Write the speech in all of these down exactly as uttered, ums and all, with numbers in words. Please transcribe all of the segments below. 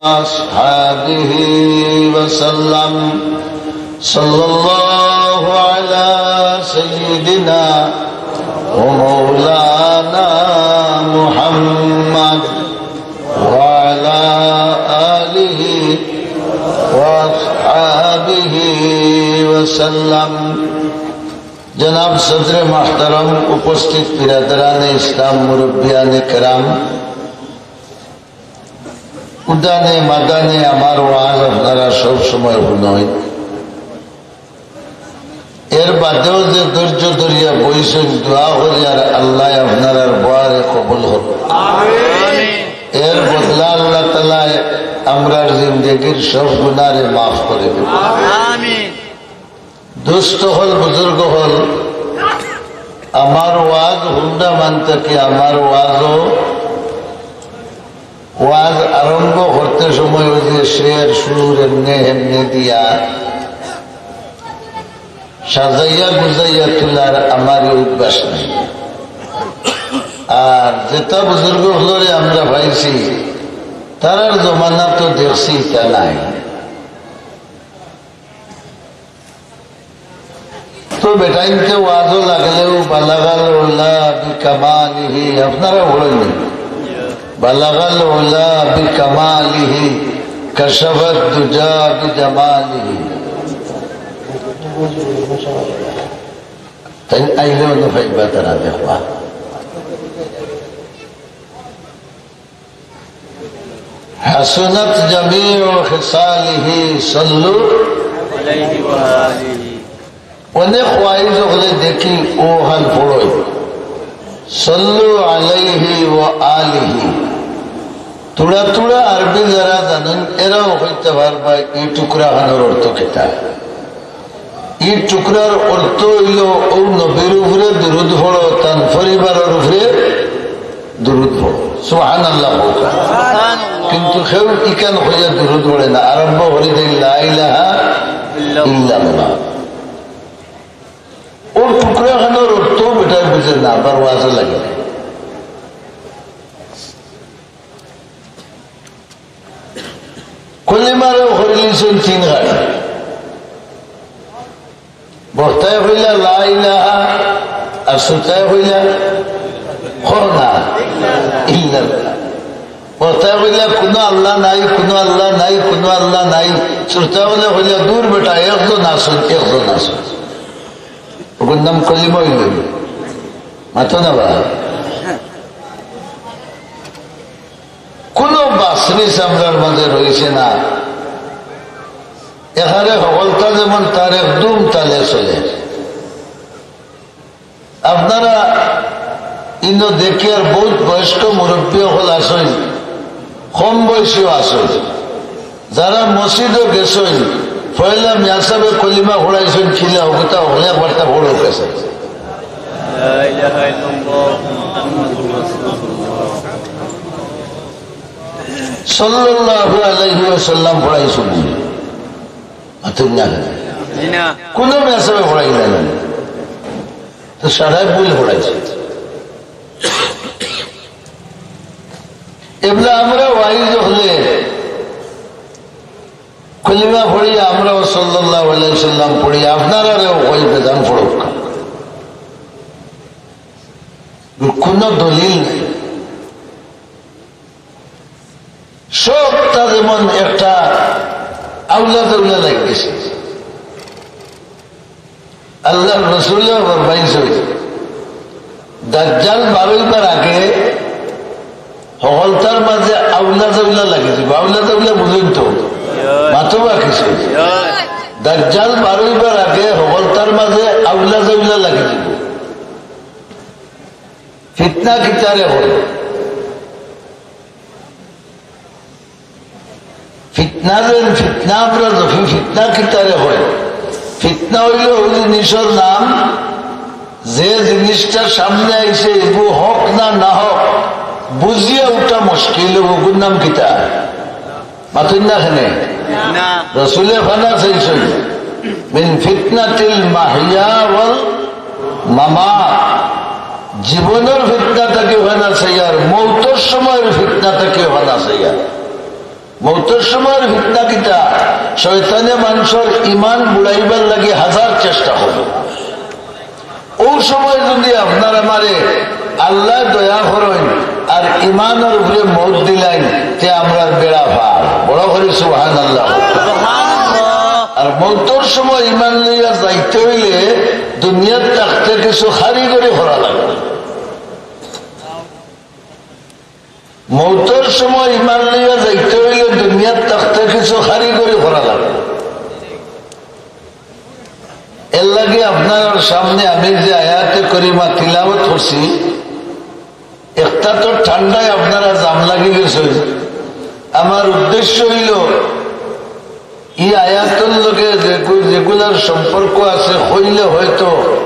وأصحابه وسلم. صلى الله على سيدنا ومولانا محمد وعلى آله وأصحابه وسلم. জনাব সদরে মুহতারাম, উপস্থিত বিরাদরানে ইসলাম, মুরব্বিয়ানে কেরাম, উদানে মাদানে আমার ওয়াজ আপনারা সব সময় হুনইন। এর বাদেও যে ধৈর্য ধরিয়া বইছইন, দোয়া করি আর আল্লায় আপনারার বয়ারে কবুল করুক। এর বদলা আল্লাহ তাআলায় আমরার জিন্দেগির সব গুনারে মাফ করি দিন। দোস্ত অকল, বুজুর্গ অকল, আমার ওয়াজ হুনরা মান থাকি, আমার ওয়াজও, ওয়াজ আরম্ভ করতে সময় ওই যে শের সুর এমনে এমনে দিয়া সাজাইয়া গুজাইয়া তুলার আমার এই অভ্যাস নাই। আর যেটা বুজুর্গ অকলরে আমরা পাইছি, তারার জমানা তো দেখছি, ইটা নাই। তো বেটাইন্তে ওয়াজও লাগলেও বালাগাল উলা বিকামালিহি, আপনারা বলেননি? বালাগাল উলা বিকামালিহি, কাশাফাত দুজা বিজামালিহি। তাই আইলেও না পাইবা তারা দেখবা। হাসুনাত জামিউ খিসালিহি সাল্লু আলাইহি ওয়া আলিহি। অনেক ওয়াইজ অকলে দেখি অউ হান পড়ইন, সাল্লু আলাইহি ওয়া আলিহি। থুড়া থুড়া আরবি যারা জানইন, এরাও কইতা পারবা ই টুকরা খানোর অর্থ কিতা। ই টুকরার অর্থ অইলো, অউ নবীর উপরে দুরুদ পড়ো, তান পরিবারর উপরে দুরুদ পড়ো। সুবহানাল্লাহ কউক্কা। কিন্তু কেউ ইখান কইয়া দুরুদ পড়ে না, আরম্ভ করি দেয় লা ইলাহা ইল্লাল্লাহ। অউ টুকরা খানোর অর্থ বেটায় বুঝে না, আবার ওয়াজে লাগে। কলিমারেও করিলিছইন তিন খান। বক্তায় কইলা লা ইলাহা, আর শ্রোতায় কইলা, কও না, ইল্লাল্লাহ। বক্তায় কইলা কুনু আল্লাহ নাই, কুনু আল্লাহ নাই, কুনু আল্লাহ নাই। শ্রোতায় কইলা, কইলা, দূর বেটা, একজন আছইন, একজন আছইন। অগুর নাম কলিমা অইলো। মাতো না বা? কুনু বাসনিস আমরার মাঝে রইছে না। এখানে হকলতা যেমন তার একদম তালে চলে। আপনারা ইনো দেখিয়ার বউত বয়স্ক মুরব্বি অকল আছইন, কম বয়সীও আছইন। যারা মসজিদো গেছইন, পয়লা মিয়া সাবে কলিমা পড়াইছইন, কিলা অগুতা অকলে একবারতা পড়ো গেছে। لا إله إلا الله محمد رسول الله। সাল্লাল্লাহু আলাইহি ওয়াসাল্লাম পড়াইছইন। মাতইন না। জি না। কুনু মেসাবে পড়াইলা না। তো সারাই ভুল পড়াইছে। এবলা আমরা ওয়াইজ অকলে কলিমা পড়ি, আমরাও সাল্লাল্লাহু আলাইহি ওয়াসাল্লাম পড়ি, আপনারারেও কই বেজান পড়উক্কা। কুনু দলিল নাই। সবটা যেমন একটা আউলা দাউলা লাগতেছে। আল্লাহর রসুলে ফরমাইছইন, দাজ্জাল বারইবার আগে হকলতার মাঝে আউলা দাউলা লাগি যিবো। আউলা দাউলা বুঝইন তো? মাতো বা কিছু। দাজ্জাল বারইবার আগে হকলতার মাঝে আউলা দাউলা লাগি যিবো। ফিতনা কিতারে কয়? ফিতনা যেন, ফিতনা আমরা যখন ফিতনা কিতারে কয়, ফিতনা অইলো অউ জিনিসর নাম, যে জিনিসটা সামনে আইছে, ইগু হক না না হক, বুঝিয়া উঠা মুশকিল, অগুর নাম কিতা? মাতইন না কেনে? না। রসুলে ফানা চাইছইন, মিন ফিতনাতিল মাহইয়া ওয়াল মামাত, জীবনর ফিতনা থাকি ফানা চাইয়ার, মউতর সময়র ফিতনা থাকি ফানা চাইয়ার। মউতর সময় ফিতনা কিতা? শয়তানে মানষর ইমান বুড়াইবার লাগি হাজার চেষ্টা করে। অউ সময় যুদি আপনার আমারে আল্লায় দয়া করইন আর ইমানর উপরে মউত দিলাইন, তে আমরার বেড়া পার। বড় করি সুবহানাল্লাহ। আর মউতর সময় ইমান লইয়া যাইতে অইলে দুনিয়াত থাকতে কিছু কারিগরি করা লাগে। মউতর সময় ইমান লইয়া যাইতে অইলে দুনিয়াত থাকতে কিছু কারিগরি করা লাগে। এরলাগি আপনারার সামনে আমি যে আয়াতে করিমা তিলাওয়াত করছি, একটা তো ঠান্ডায় আপনারা জাম লাগি গেছইন। আমার উদ্দেশ্য অইলো ই আয়াতর লগে যেগু-, যেগুলার সম্পর্ক আছে, কইলে হয়তো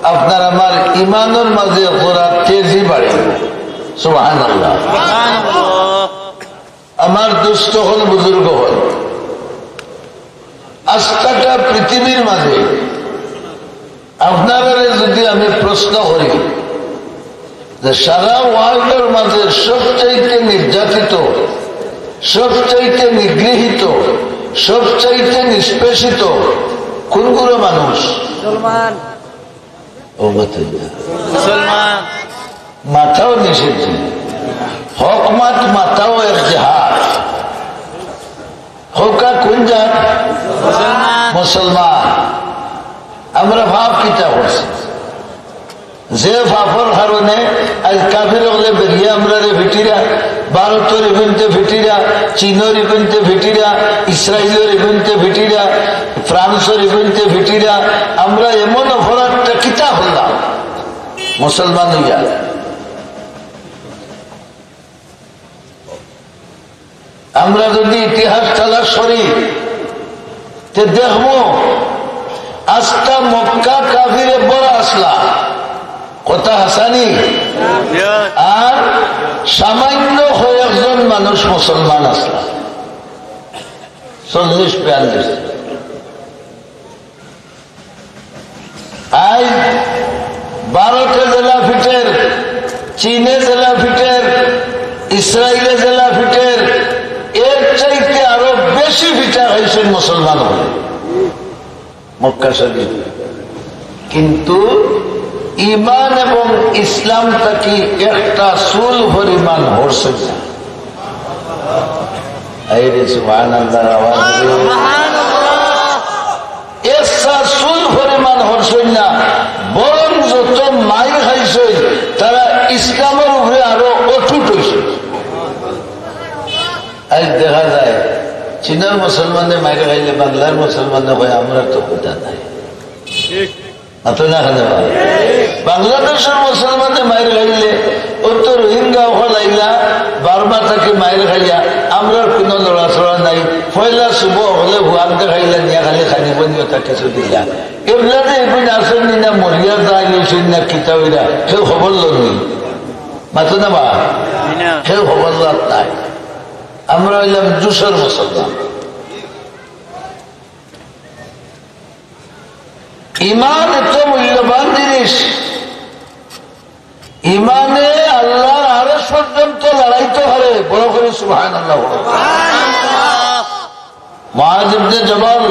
আপনার আমার ইমানর মাঝে এক জরা তেজি বাড়ে। সুবহানাল্লাহ। আমার দোস্ত অকল, বুজুর্গ অকল, আস্তাটা পৃথিবীর মাঝে আপনারারে যুদি আমি প্রশ্ন করি যে সারা ওয়ার্ল্ডর মাঝে সবচাইতে নির্যাতিত, সবচাইতে নিগৃহীত, সবচাইতে নিষ্পেষিত কোনগুলো মানুষ? মুসলমান। ও বাতিল। মুসলমান। মাতাও নিষেধ। হক মাত মাতাও এক জেহাদ। কউক্কা কুন জাত? মুসলমান। মুসলমান। আমরা পাপ কিতা করছি? যে পাপর কারণে আইজ কাফির অকলে বেরিয়া আমরারে ফিটিরা, ভারতর ইগুইন্তে ফিটিরা, চীনর ইগুইন্তে ফিটিরা, ইসরাইলর ইগুইন্তে ফিটিরা, ফ্রান্সর ইগুইন্তে ফিটিরা, আমরা এমন অপরাধটা কিতা করলাম মুসলমান অইয়া? আমরা যুদি ইতিহাস তালাশ করি, তে দেখমু, আস্তা মক্কা কাফিরে ভরা আছলা। কথা হাছা নি? আর সামান্য কয়েকজন মানুষ মুসলমান আছলা, চল্লিশ বিয়াল্লিশ। আইজ ভারতে যেলা ফিটের, চীনে যেলা ফিটের, ইসরাইলে যেলা ফিটের, এর চাইতে আরো বেশি ফিটা খাইছইন মুসলমান অকলে মক্কা শরীফ। কিন্তু ইমান এবং ইসলাম থাকি একটা চুল পরিমাণ হরছইন না। এই রে, সুবহানাল্লাহর আওয়াজ রে। একটা চুল পরিমাণ হরছইন না, বরং যত মাইর খাইছইন, তারা ইসলামর উপরে আরো অটুট অইছইন। আইজ দেখা যায়, চীনর মুসলমানে মাইর খাইলে বাংলার মুসলমানে কয়, "আমরার তো কুন্তা নাই।" মাতো না কেনে বা? বাংলাদেশর মুসলমানে মাইর খাইলে, অউ তো রোহিঙ্গা অকল আইলা, বার্মা থাকি মাইর খাইয়া, আমরার কুনু লড়াচড়া নাই। পয়লা সুবহ অকলে হুয়াক দেখাইলা, নিয়া খালি খানি পানি অতা কিছু দিলা। এবলাতে ইগুইন আছইন নি না, মরিয়া যাইন অইছইন না, কিতা অইরা, কেউ খবর লইন নি। মাতো না বা? কেউ খবর লওয়াত নাই। আমরা অইলাম জুসর মুসলমান। ইমান এত মূল্যবান জিনিস, ইমানে আল্লাহর আরশ পর্যন্ত লড়াইতো পারে। বড় করি সুবহানাল্লাহ বলো। মুআজ ইবনে জবাল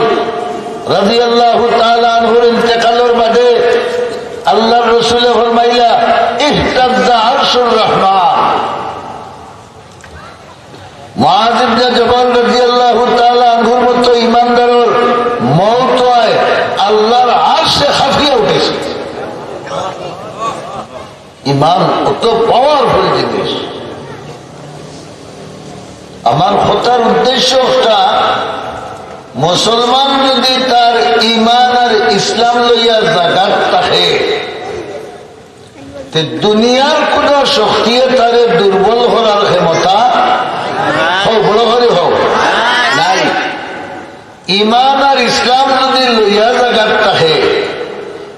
রাদিয়াল্লাহু তাআলা আনহুর ইন্তেকালর বাদে আল্লাহর রসুলে ফরমাইলা, "ইহতাজ্জা আরশুর রহমান।" মুআজ ইবনে জবাল রাদিয়াল্লাহু তাআলা আনহুর মতো ইমানদারর মউত অয়, আল্লাহর আরশে কাঁপিয়া উঠছে। ইমান অত পাওয়ারফুল জিনিস। আমার কথার উদ্দেশ্য একটা, মুসলমান যদি তার ইমান আর ইসলাম লইয়া জাগাত থাকে, তে দুনিয়ার কুনু শক্তিয়ে তারে দুর্বল করার ক্ষমতা, হও, বড় করি হও, নাই। ইমান আর ইসলাম যদি লইয়া জাগাত থাকে,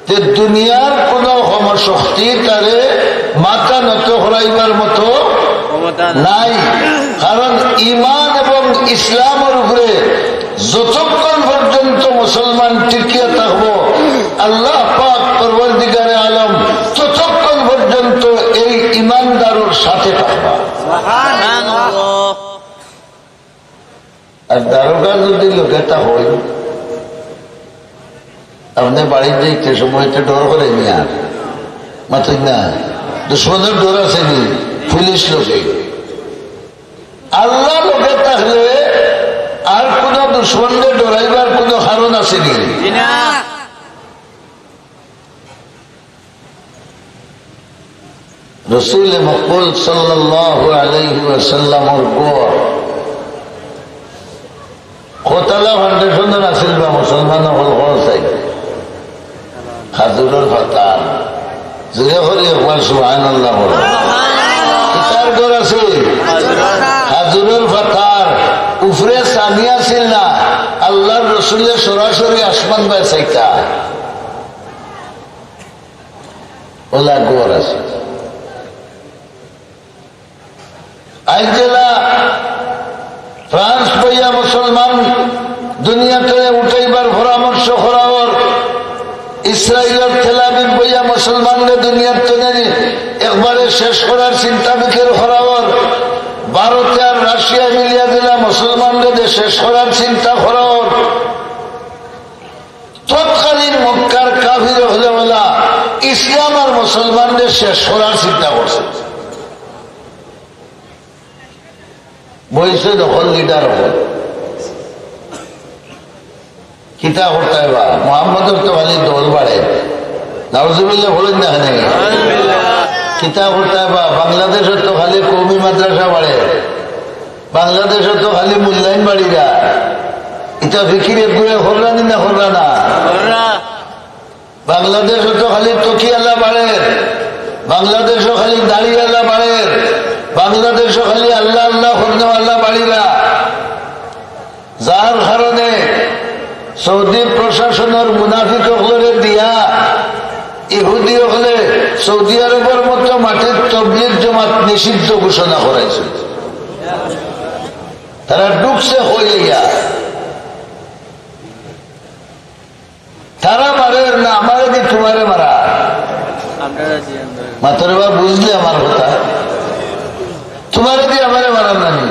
তে দুনিয়ার কুনু ক্ষম-, শক্তি তারে মাথা নত করাইবার মতো ক্ষমতা নাই। নাই। কারণ ইমান এবং ইসলামর উপরে যতক্ষণ পর্যন্ত মুসলমান টিকিয়া থাকবো, আল্লাহ পাক পরওয়ারদিগারে আলম ততক্ষণ পর্যন্ত এই ইমানদারর সাথে থাকবা। সুবহানাল্লাহ। আর দারোগা যদি লগে তা হয়, আপনে বাড়িত যাইতে সময় তো ডর করে নি আর? মাতইন না, দুশমনর ডর আছে নি? পুলিশ লগে। আল্লাহ লগে থাকলে আর কোনো দুশমনরে ডরাইবার কোনো কারণ আছে নি? জি না। রসুল মকবুল সাল্লাল্লাহু আলাইহি ওয়াসাল্লামর ঘর কতলা ফাউন্ডেশনর আছিল বা মুসলমান অকল খরচ চাই? খাজুরর পাতার। জোরে করি একবার সুবহানাল্লাহ বলো। কিতার ঘর আছিল? খাজুরর পাতার। উপরে ছানি আছিল না, আল্লাহর রসুলে সরাসরি আসমান বায় চাইতা। অলা ঘর আছে। আইজ যেলা ফ্রান্স বইয়া মুসলমান দুনিয়াত উঠাইবার পরামর্শ করা অর, ইসরাইলর তেল আবিব বইয়া মুসলমানরে দুনিয়াত একবারে শেষ করার চিন্তা ফিকির করা অর, ভারতে আর রাশিয়া মিলিয়া দিলা মুসলমানরে শেষ করার চিন্তা করা অর। তৎকালীন মক্কার কাফির অকলে অলা ইসলাম আর মুসলমানরে শেষ করার চিন্তা করছে। বইছে অকল লিডার অকল। কিতা করতায় বা? মোহাম্মদর তো খালি দল বাড়ে। নাউজুবিল্লাহ বলেন না কেনে? কিতা করতায় বা? বাংলাদেশর তো খালি কওমি মাদ্রাসা বাড়ে। বাংলাদেশো তো খালি মূল্যায়ন বাড়িরা। ইতা ফিকির এগুয়ে কররা নি না কররা না? কররা। বাংলাদেশো তো খালি তকিয়ালা বাড়ের, বাংলাদেশো খালি দাড়িয়ালা বাড়ের, বাংলাদেশো খালি আল্লাহ আল্লাহ করনেওয়ালা বাড়িরা। যার কারণে সৌদি প্রশাসনর মুনাফিক অকলরে দিয়া ইহুদি অকলে সৌদি আরবর মতো মাটিত তবলিগ জমাত নিষিদ্ধ ঘোষণা করাইছে। তারা ঢুকছে হইয়া, তারা মারের না, আমারে দি তোমারে মারা। মাতরে বা বুঝলে আমার কথা, তোমারে দি আমারে মারার না নি?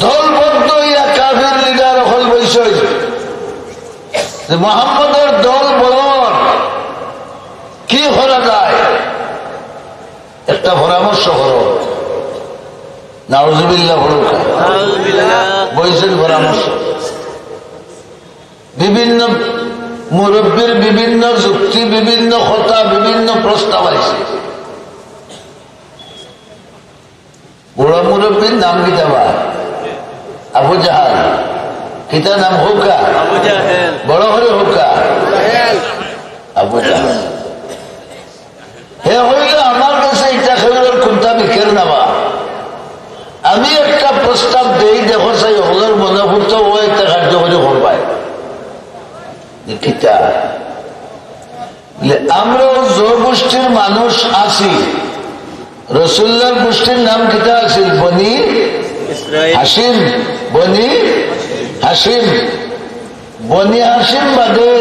দলবদ্ধ হইয়া কাফির লিডার অকল বইছইন যে মোহাম্মদর দল বড়, কি করা যায়? একটা পরামর্শ করো। নাউজুবিল্লাহ বলুক। নাউজুবিল্লাহ। বইছইন পরামর্শ। বিভিন্ন মুরব্বীর বিভিন্ন যুক্তি, বিভিন্ন কথা, বিভিন্ন প্রস্তাব আইছে। বড় মুরব্বীর নাম কিতা বা? আবু জাহাল। কিতা নাম কউক্কা? আবু জাহেল। বড় করি কউক্কা? আবু জাহাল। হে কইলো, আমার গেছে ইতা কইবার কুন্তা বিকের না বা। আমি একটা প্রস্তাব দেই, দেখো চাই অকলর মনোভূত অয়, ইতা কার্যকরী করবায়। যে কিতা? বলে, আমরাও যে গোষ্ঠীর মানুষ আছি, রসুলুল্লাহর গোষ্ঠীর নাম কিতা আছিল? বনি ইসরাইল। হাশিম, বনি হাশিম। বনি হাশিম বাদে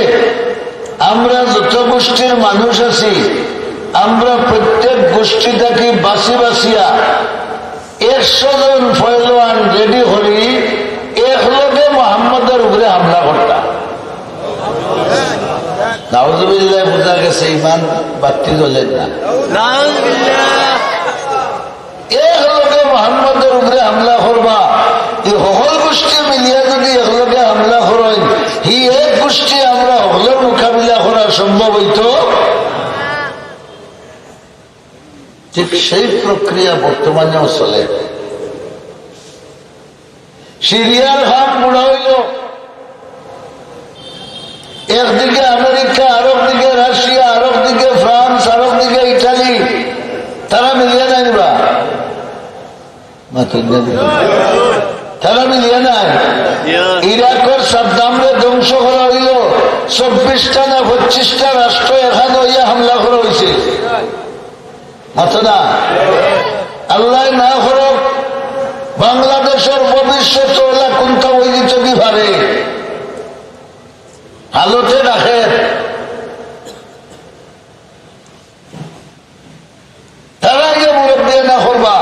আমরা যত গোষ্ঠীর মানুষ আছি, আমরা প্রত্যেক গোষ্ঠী থাকি বাছি বাছিয়া একশো জন পয়লওয়ান রেডি করি, একলগে মোহাম্মদর উপরে হামলা করতাম। নাউজুবিল্লাহ, বুঝা গেছে ইমান বাত্তি জ্বলের না। নাউজুবিল্লাহ। একলগে মোহাম্মদর উপরে হামলা করবা, ই হকল গোষ্ঠী মিলিয়া যদি একলগে হামলা করইন, হি এক গোষ্ঠী আমরা হকলর মোকাবিলা করা সম্ভব অইতো। ঠিক সেই প্রক্রিয়া বর্তমানেও চলে। সিরিয়ার কাম বুড়া অইলো, একদিকে আমেরিকা, আরক দিকে রাশিয়া, আরক দিকে ফ্রান্স, আরক দিকে ইটালি, তারা মিলিয়া নাইন বা? মাতইন না। তারা মিলিয়া নাইন। ইরাকর সাদ্দামরে ধ্বংস করা অইলো, চব্বিশটা না পঁচিশটা রাষ্ট্র একখান অইয়া হামলা করা অইছে। মাতো না? আল্লায় না করউক, বাংলাদেশর ভবিষ্যৎ অলা কুন্তা অইযিতো পারে। হালতে রাখের। তারা গিয়া মুরব্বিয়ে না করবা।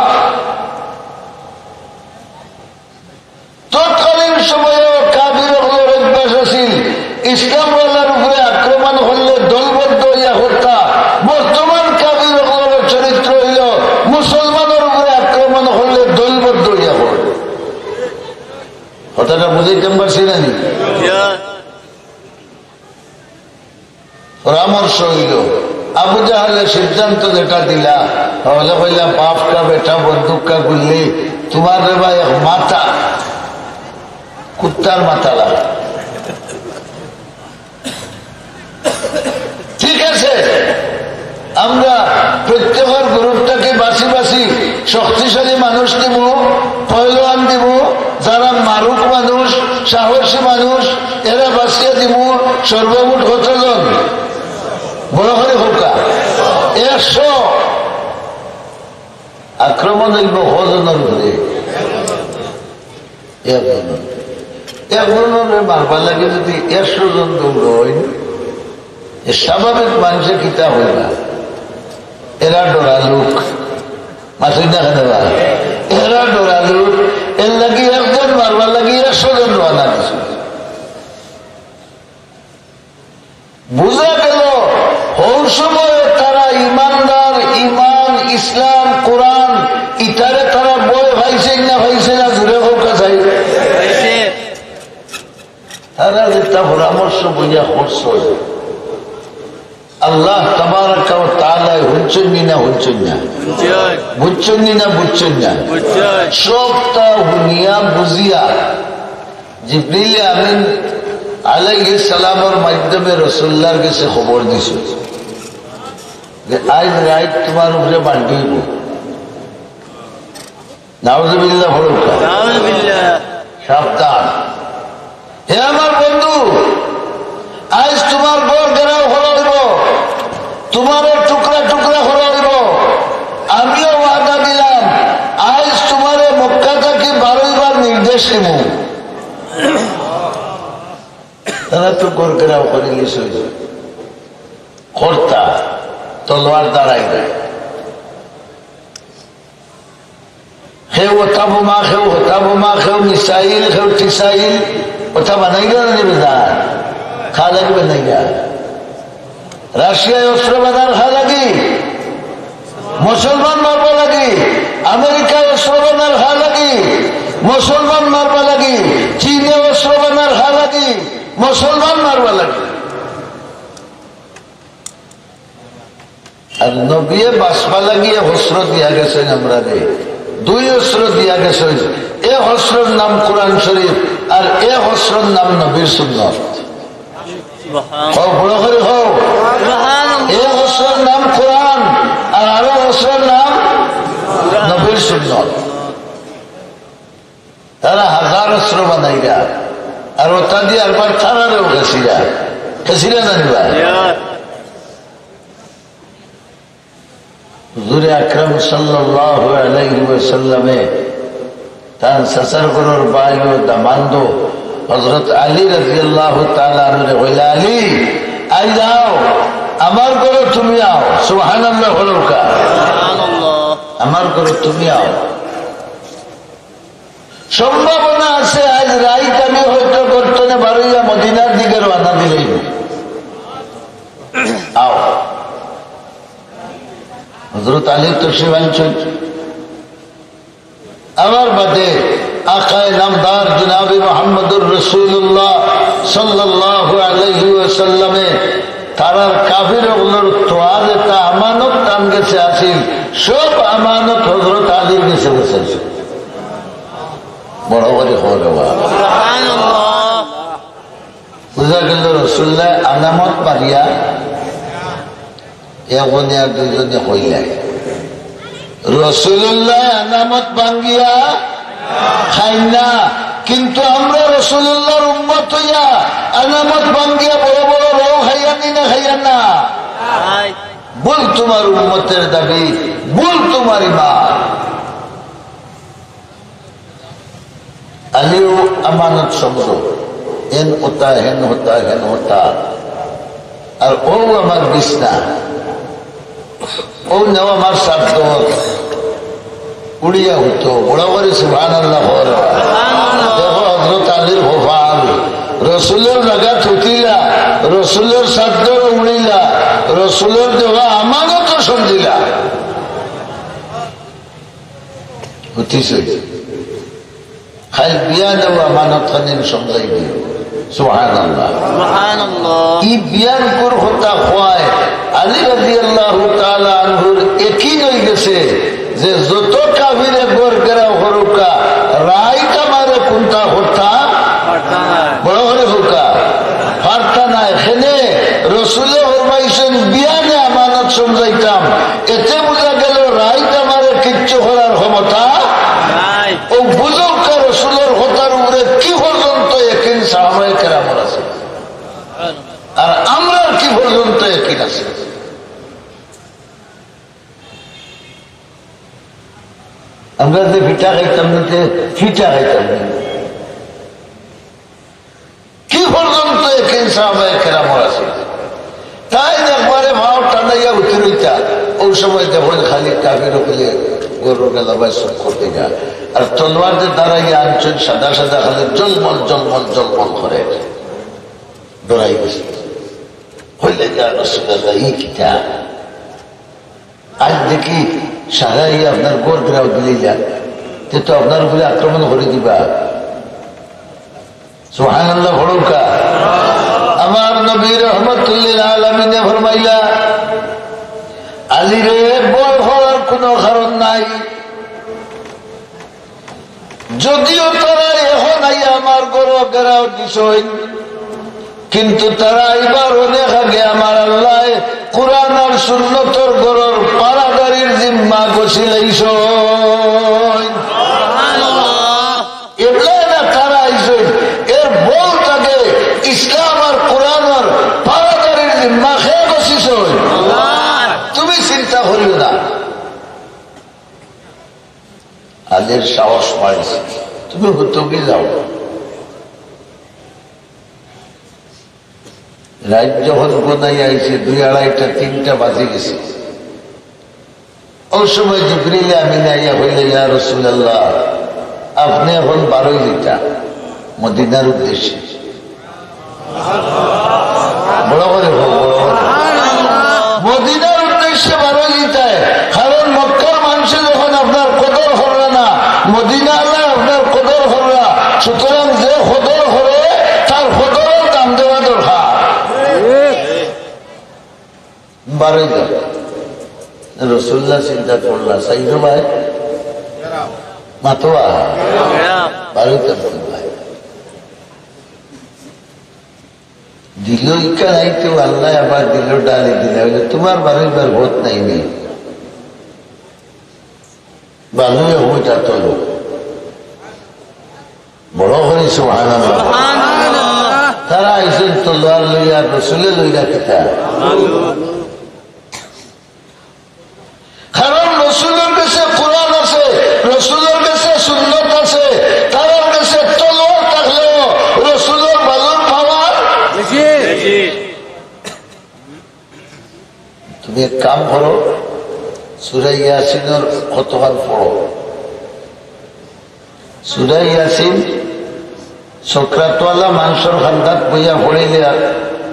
বুঝাইতাম পারছি না নি? পরামর্শ অইল, আবু জাহেলে সিদ্ধান্ত যেটা দিলা, তাইলে কইলা, "বাপ কা বেটা বন্দুক কা গুল্লি, তুমার রে ভাই এক মাথা, কুত্তার মাথা লাগে।" ঠিক আছে, আমরা প্রত্যেকর গ্রুপ থাকি বাছি বাছি শক্তিশালী মানুষ দিমু, পয়লওয়ান দিমু, যারা মারুক মানুষ, সাহসী মানুষ, এরা বাছিয়া দিমু। সর্বমোট কতজন? বড় করি কউক্কা। একশো। আক্রমণ অইব কয়জনর উপরে? একজনর। একজনরে মারবার লাগি যদি একশো জন দৌড়ইন, এ স্বাভাবিক মানুষে কিতা অইবা? এরা ডরা লোক। মাতইন না কেনে বা? এরা ডরা লোক। এর লাগি একজন মারবার লাগি একশো জন রওয়ানা দিছে। বুঝা গেল, হউ সময় তারা ইমানদার, ইমান, ইসলাম, কোরআন, ইতারে তারা ভয় পাইছে না পাইছে না, জুরে কউক্কা চাই। তারা যেটা পরামর্শ বইয়া করছে, আল্লাহ তাবারাকা ওয়া তাআলা হুনছইন নি না হুনছইন না? বুঝছইন নি না বুঝছইন না? সবটা হুনিয়া বুঝিয়া জিবরিল আমিন আলাইহিস সালামর মাধ্যমে রাসুলুল্লাহর গেছে খবর দিছে যে আইজ রাইত তুমার উপরে বান্দি অইব। নাউজুবিল্লাহ পড়ুক্কা। নাউজুবিল্লাহ। সাবধান। হে আমার বন্ধু, আইজ তুমার ঘর ঘেরাও করা অইব, তুমারে টুকরা টুকরা করা অইব। আমিও ওয়াদা দিলাম, আইজ তুমারে মক্কা থাকি বারইবার নির্দেশ দিমু। তারা তো ঘর ঘেরাও করি লিছইন। করতা, তলোয়ার দাঁড়াই নাই। কেউ অতা বোমা, কেউ হতা বোমা, কেউ মিসাইল, কেউ টিসাইল, অতা বানাইরা না নি বেটা? খালাগি বানাইরা। রাশিয়ায় অস্ত্র বানার খালাগি, মুসলমান মারবার লাগি। আমেরিকায় অস্ত্র বানার খালাগি, মুসলমান মারবার লাগি। চীনে অস্ত্র বানার খালাগি, মুসলমান মারবার লাগি। আর নবীয়ে বাঁচবার লাগি এক অস্ত্র দিয়া গেছইন আমরারে, দুই অস্ত্র দিয়া গেছইন। এক অস্ত্রর নাম কোরআন শরীফ, আর এক অস্ত্রর নাম নবীর সুন্নত। কও, বড় করি কও। এক অস্ত্রর নাম কোরআন, আর আরো অস্ত্রর নাম নবীর সুন্নত। তারা হাজার অস্ত্র বানাইরা, আর অতা দি আরবার তারারেও খেছিরা, খেছিরা জানিবা। হুজুরে আকরাম সাল্লাল্লাহু আলাইহি ওয়াসাল্লামে তান চাচার ঘরর ভাই ও দামান্দ হযরত আলী রাদিয়াল্লাহু তাআলা আনহুরে কইলা, "আলী, আইজ আও, আমার ঘরো তুমি আও।" সুবহানাল্লাহ বলুক্কা। আমার ঘরো তুমি আও। সম্ভাবনা আছে, আইজ রাইত আমি হয়তো ঘর থনে বারইয়া মদিনার দিকে রওয়ানা দিলাইমু। আও। হযরত আলী তশরিফ আনছইন। আবার বাদে আকায়ে নামদার জনাবে মুহাম্মদুর রাসূলুল্লাহ সাল্লাল্লাহু আলাইহি ওয়াসাল্লামে তারার কাফির অকলর তোয়ার যেতা আমানত তান গেছে আছিল, সব আমানত হযরত আলীর গেছে গেছে আছিল। বড় করি কও রে বা। সুবহানাল্লাহ। বুঝা গেল রসুলুল্লায় আনামত মারিয়া একজনে আর দুইজনে কইলা। রসুলুল্লায় আনামত ভাঙ্গিয়া খাইন না, কিন্তু আমরা রসুলুল্লাহর উম্মত অইয়া আনামত ভাঙ্গিয়া বড় বড় রও খাইয়ার নি না খাইয়ার না? ভুল তুমার উম্মতের দাবি, ভুল তুমার ইমান। আলীও আমানত সমঝো, এন অতা, হেন অতা, হেন অতা। আর অউ আমার বিছনা, অউ নেও আমার চাদ্দর, উড়িয়া হুতো, বড় করি সুবহানাল্লাহ কও। দেখো হযরত আলীর কপাল, রসুলর জাগাত হুতিলা, রসুলর চাদ্দর উড়িলা, রসুলর দেওয়া আমানতও সমঝিলা। হুতিছে। কাইল বিয়ানেও আমানত খানিন সমজাই দিও। সুবহানাল্লাহ। সুবহানাল্লাহ। ই বিয়ানকুর কথা কওয়ায় আলী রাদিয়াল্লাহু তাআলা আনহুর একিন অইগেছে যে যত কাফিরে ঘর ঘেরাও করুক্কা, রাইত আমারে কুন্তা করতা, বড় করি কউক্কা, পারতা নায়। কেনে? রসুলে ফরমাইছইন, বিয়ানে আমানত সমজাইতাম, এতে বুঝা গেল রাইত আমারে কিচ্ছু করার ক্ষমতা নাই। অউ বুঝুক্কা রসুলর কথার উপরে কি পর্যন্ত একিন সাহাবায়ে কেরামর আছে, আর আমরার কি পর্যন্ত একিন আছে। আমরা যে ফিটা খাইতাম না, যে ফিটা খাইতাম না, কি পর্যন্ত একিন সাহাবায়ে কেরামর আছে। তাইন একবারে পাও টানাইয়া উঠি রইতা, অউ সময় দেখইন খালি কাফির অকলে ঘরর গেলাবায় চক্কর দেইরা। আর তলোয়ার যে দাঁড়াইয়া আনছইন, সাদা সাদা খালি জলমল, জলমল, জলমল করে। ডরাই গেছে। কইলা, "ইয়া রাসূলুল্লাহ, ই কিতা?" আইজ দেখি সারাই আপনার ঘর ঘেরাও দিলাইলা, তে তো আপনার উপরে আক্রমণ করি দিবা। সুবহানাল্লাহ পড়ুক্কা। আমার নবী রহমাতুল্লিল আলামিনে ফরমাইলা, "আলী রে, ভয় করার কুনু কারণ নাই।" যদিও তারা এখন আইয়া আমার ঘরো ঘেরাও দিছইন, কিন্তু তারা আইবার অনেক আগে আমার আল্লায় কোরআন আর সুন্নতর ঘরর পাহারাদারির জিম্মা গছিলাইছইন। এগুলা না তারা আইছইন, এর বহুত আগে ইসলাম আর কোরআনর পাহারাদারির জিম্মা কে গছিছইন? তুমি চিন্তা করিও না। আলীর সাহস বাড়ছে, তুমি হুতকি যাও। রাইত যখন ঘনাই আইছে, দুই, আড়াইটা, তিনটা বাজি গেছে। অউ সময় জিবরিল আমিন আইয়া কইলা, "ইয়া রাসূলুল্লাহ, আপনে এখন বারই যিতা মদিনার উদ্দেশ্যে।" বড় করি কও, বড় করি। মদিনার উদ্দেশ্যে বারই যিতায়, কারণ মক্কার মানষে যখন আপনার কদর কররা না, মদিনাআলা আপনার কদর কররা, সুতরাং যে কদর করে, তার কদরর দাম দেওয়া দরকার। বারই যাও। রাসূলুল্লাহ চিন্তা করলা, "চাইরো ভাই, মাতোয়া, বারই যাও ভাই।" দিল ইকা নাই তো আল্লাহ আবার দিল ডালি দিলা, বলে, "তোমার বারইবার পথ নাই নি?" বালুয়ে হইতা তলো। বড় করি সুবহানাল্লাহ। তারা আইছইন তলোয়ার লইয়া, রসুলে লইলা কিতা? কারণ রসুলর গেছে কোরআন আছে, রসুলর গেছে সুন্নত আছে, তারার গেছে তলোয়ার থাকলেও রসুলর বালুর পাওয়ার। তুমি এক কাম করো, সূরা ইয়াসিনর কতখান পড়ো। সূরা ইয়াসিন সকরাতওয়ালা মানষর কান্দাত বইয়া পড়িলে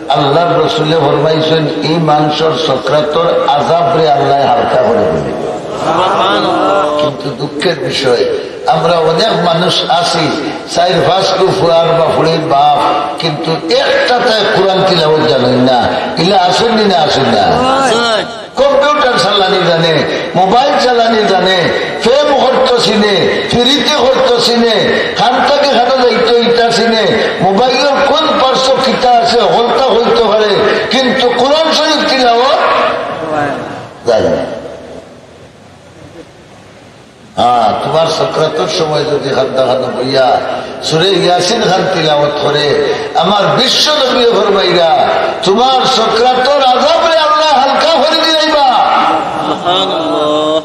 আল্লাহর রসুলে ফরমাইছইন, "ই মানষর সকরাতর আজাবরে আল্লায় হালকা করি দিবে।" কিন্তু দুঃখের বিষয়, আমরা অনেক মানুষ আছি, চাইর পাঁচগু ফুয়ার বা ফুড়ির বাপ, কিন্তু একটাতে কোরআন তিলাওয়াত জানইন না। ইলা আছইন নি না আছইন না? কম্পিউটার চালানি জানে, মোবাইল চালানি জানে, প্রেম করতো চিনে, ফিরিতি করতো চিনে, কান থাকি কানো যাইতো ইতা চিনে, মোবাইলর কোন পার্শ্ব কিতা আছে হকলতা কইতো পারে, কিন্তু কোরআন শরীফ তিলাওয়াত জানে না। হ্যাঁ, তোমার সকরাতর সময় যদি কান্দা কানো বইয়া সূরা ইয়াসিন খান তিলাওয়াত করে, আমার বিশ্ব নবীয়ে ফরমাইরা, তোমার সকরাতর আজাবরে আল্লায় হালকা করি দিলাইবা। সুবহানাল্লাহ।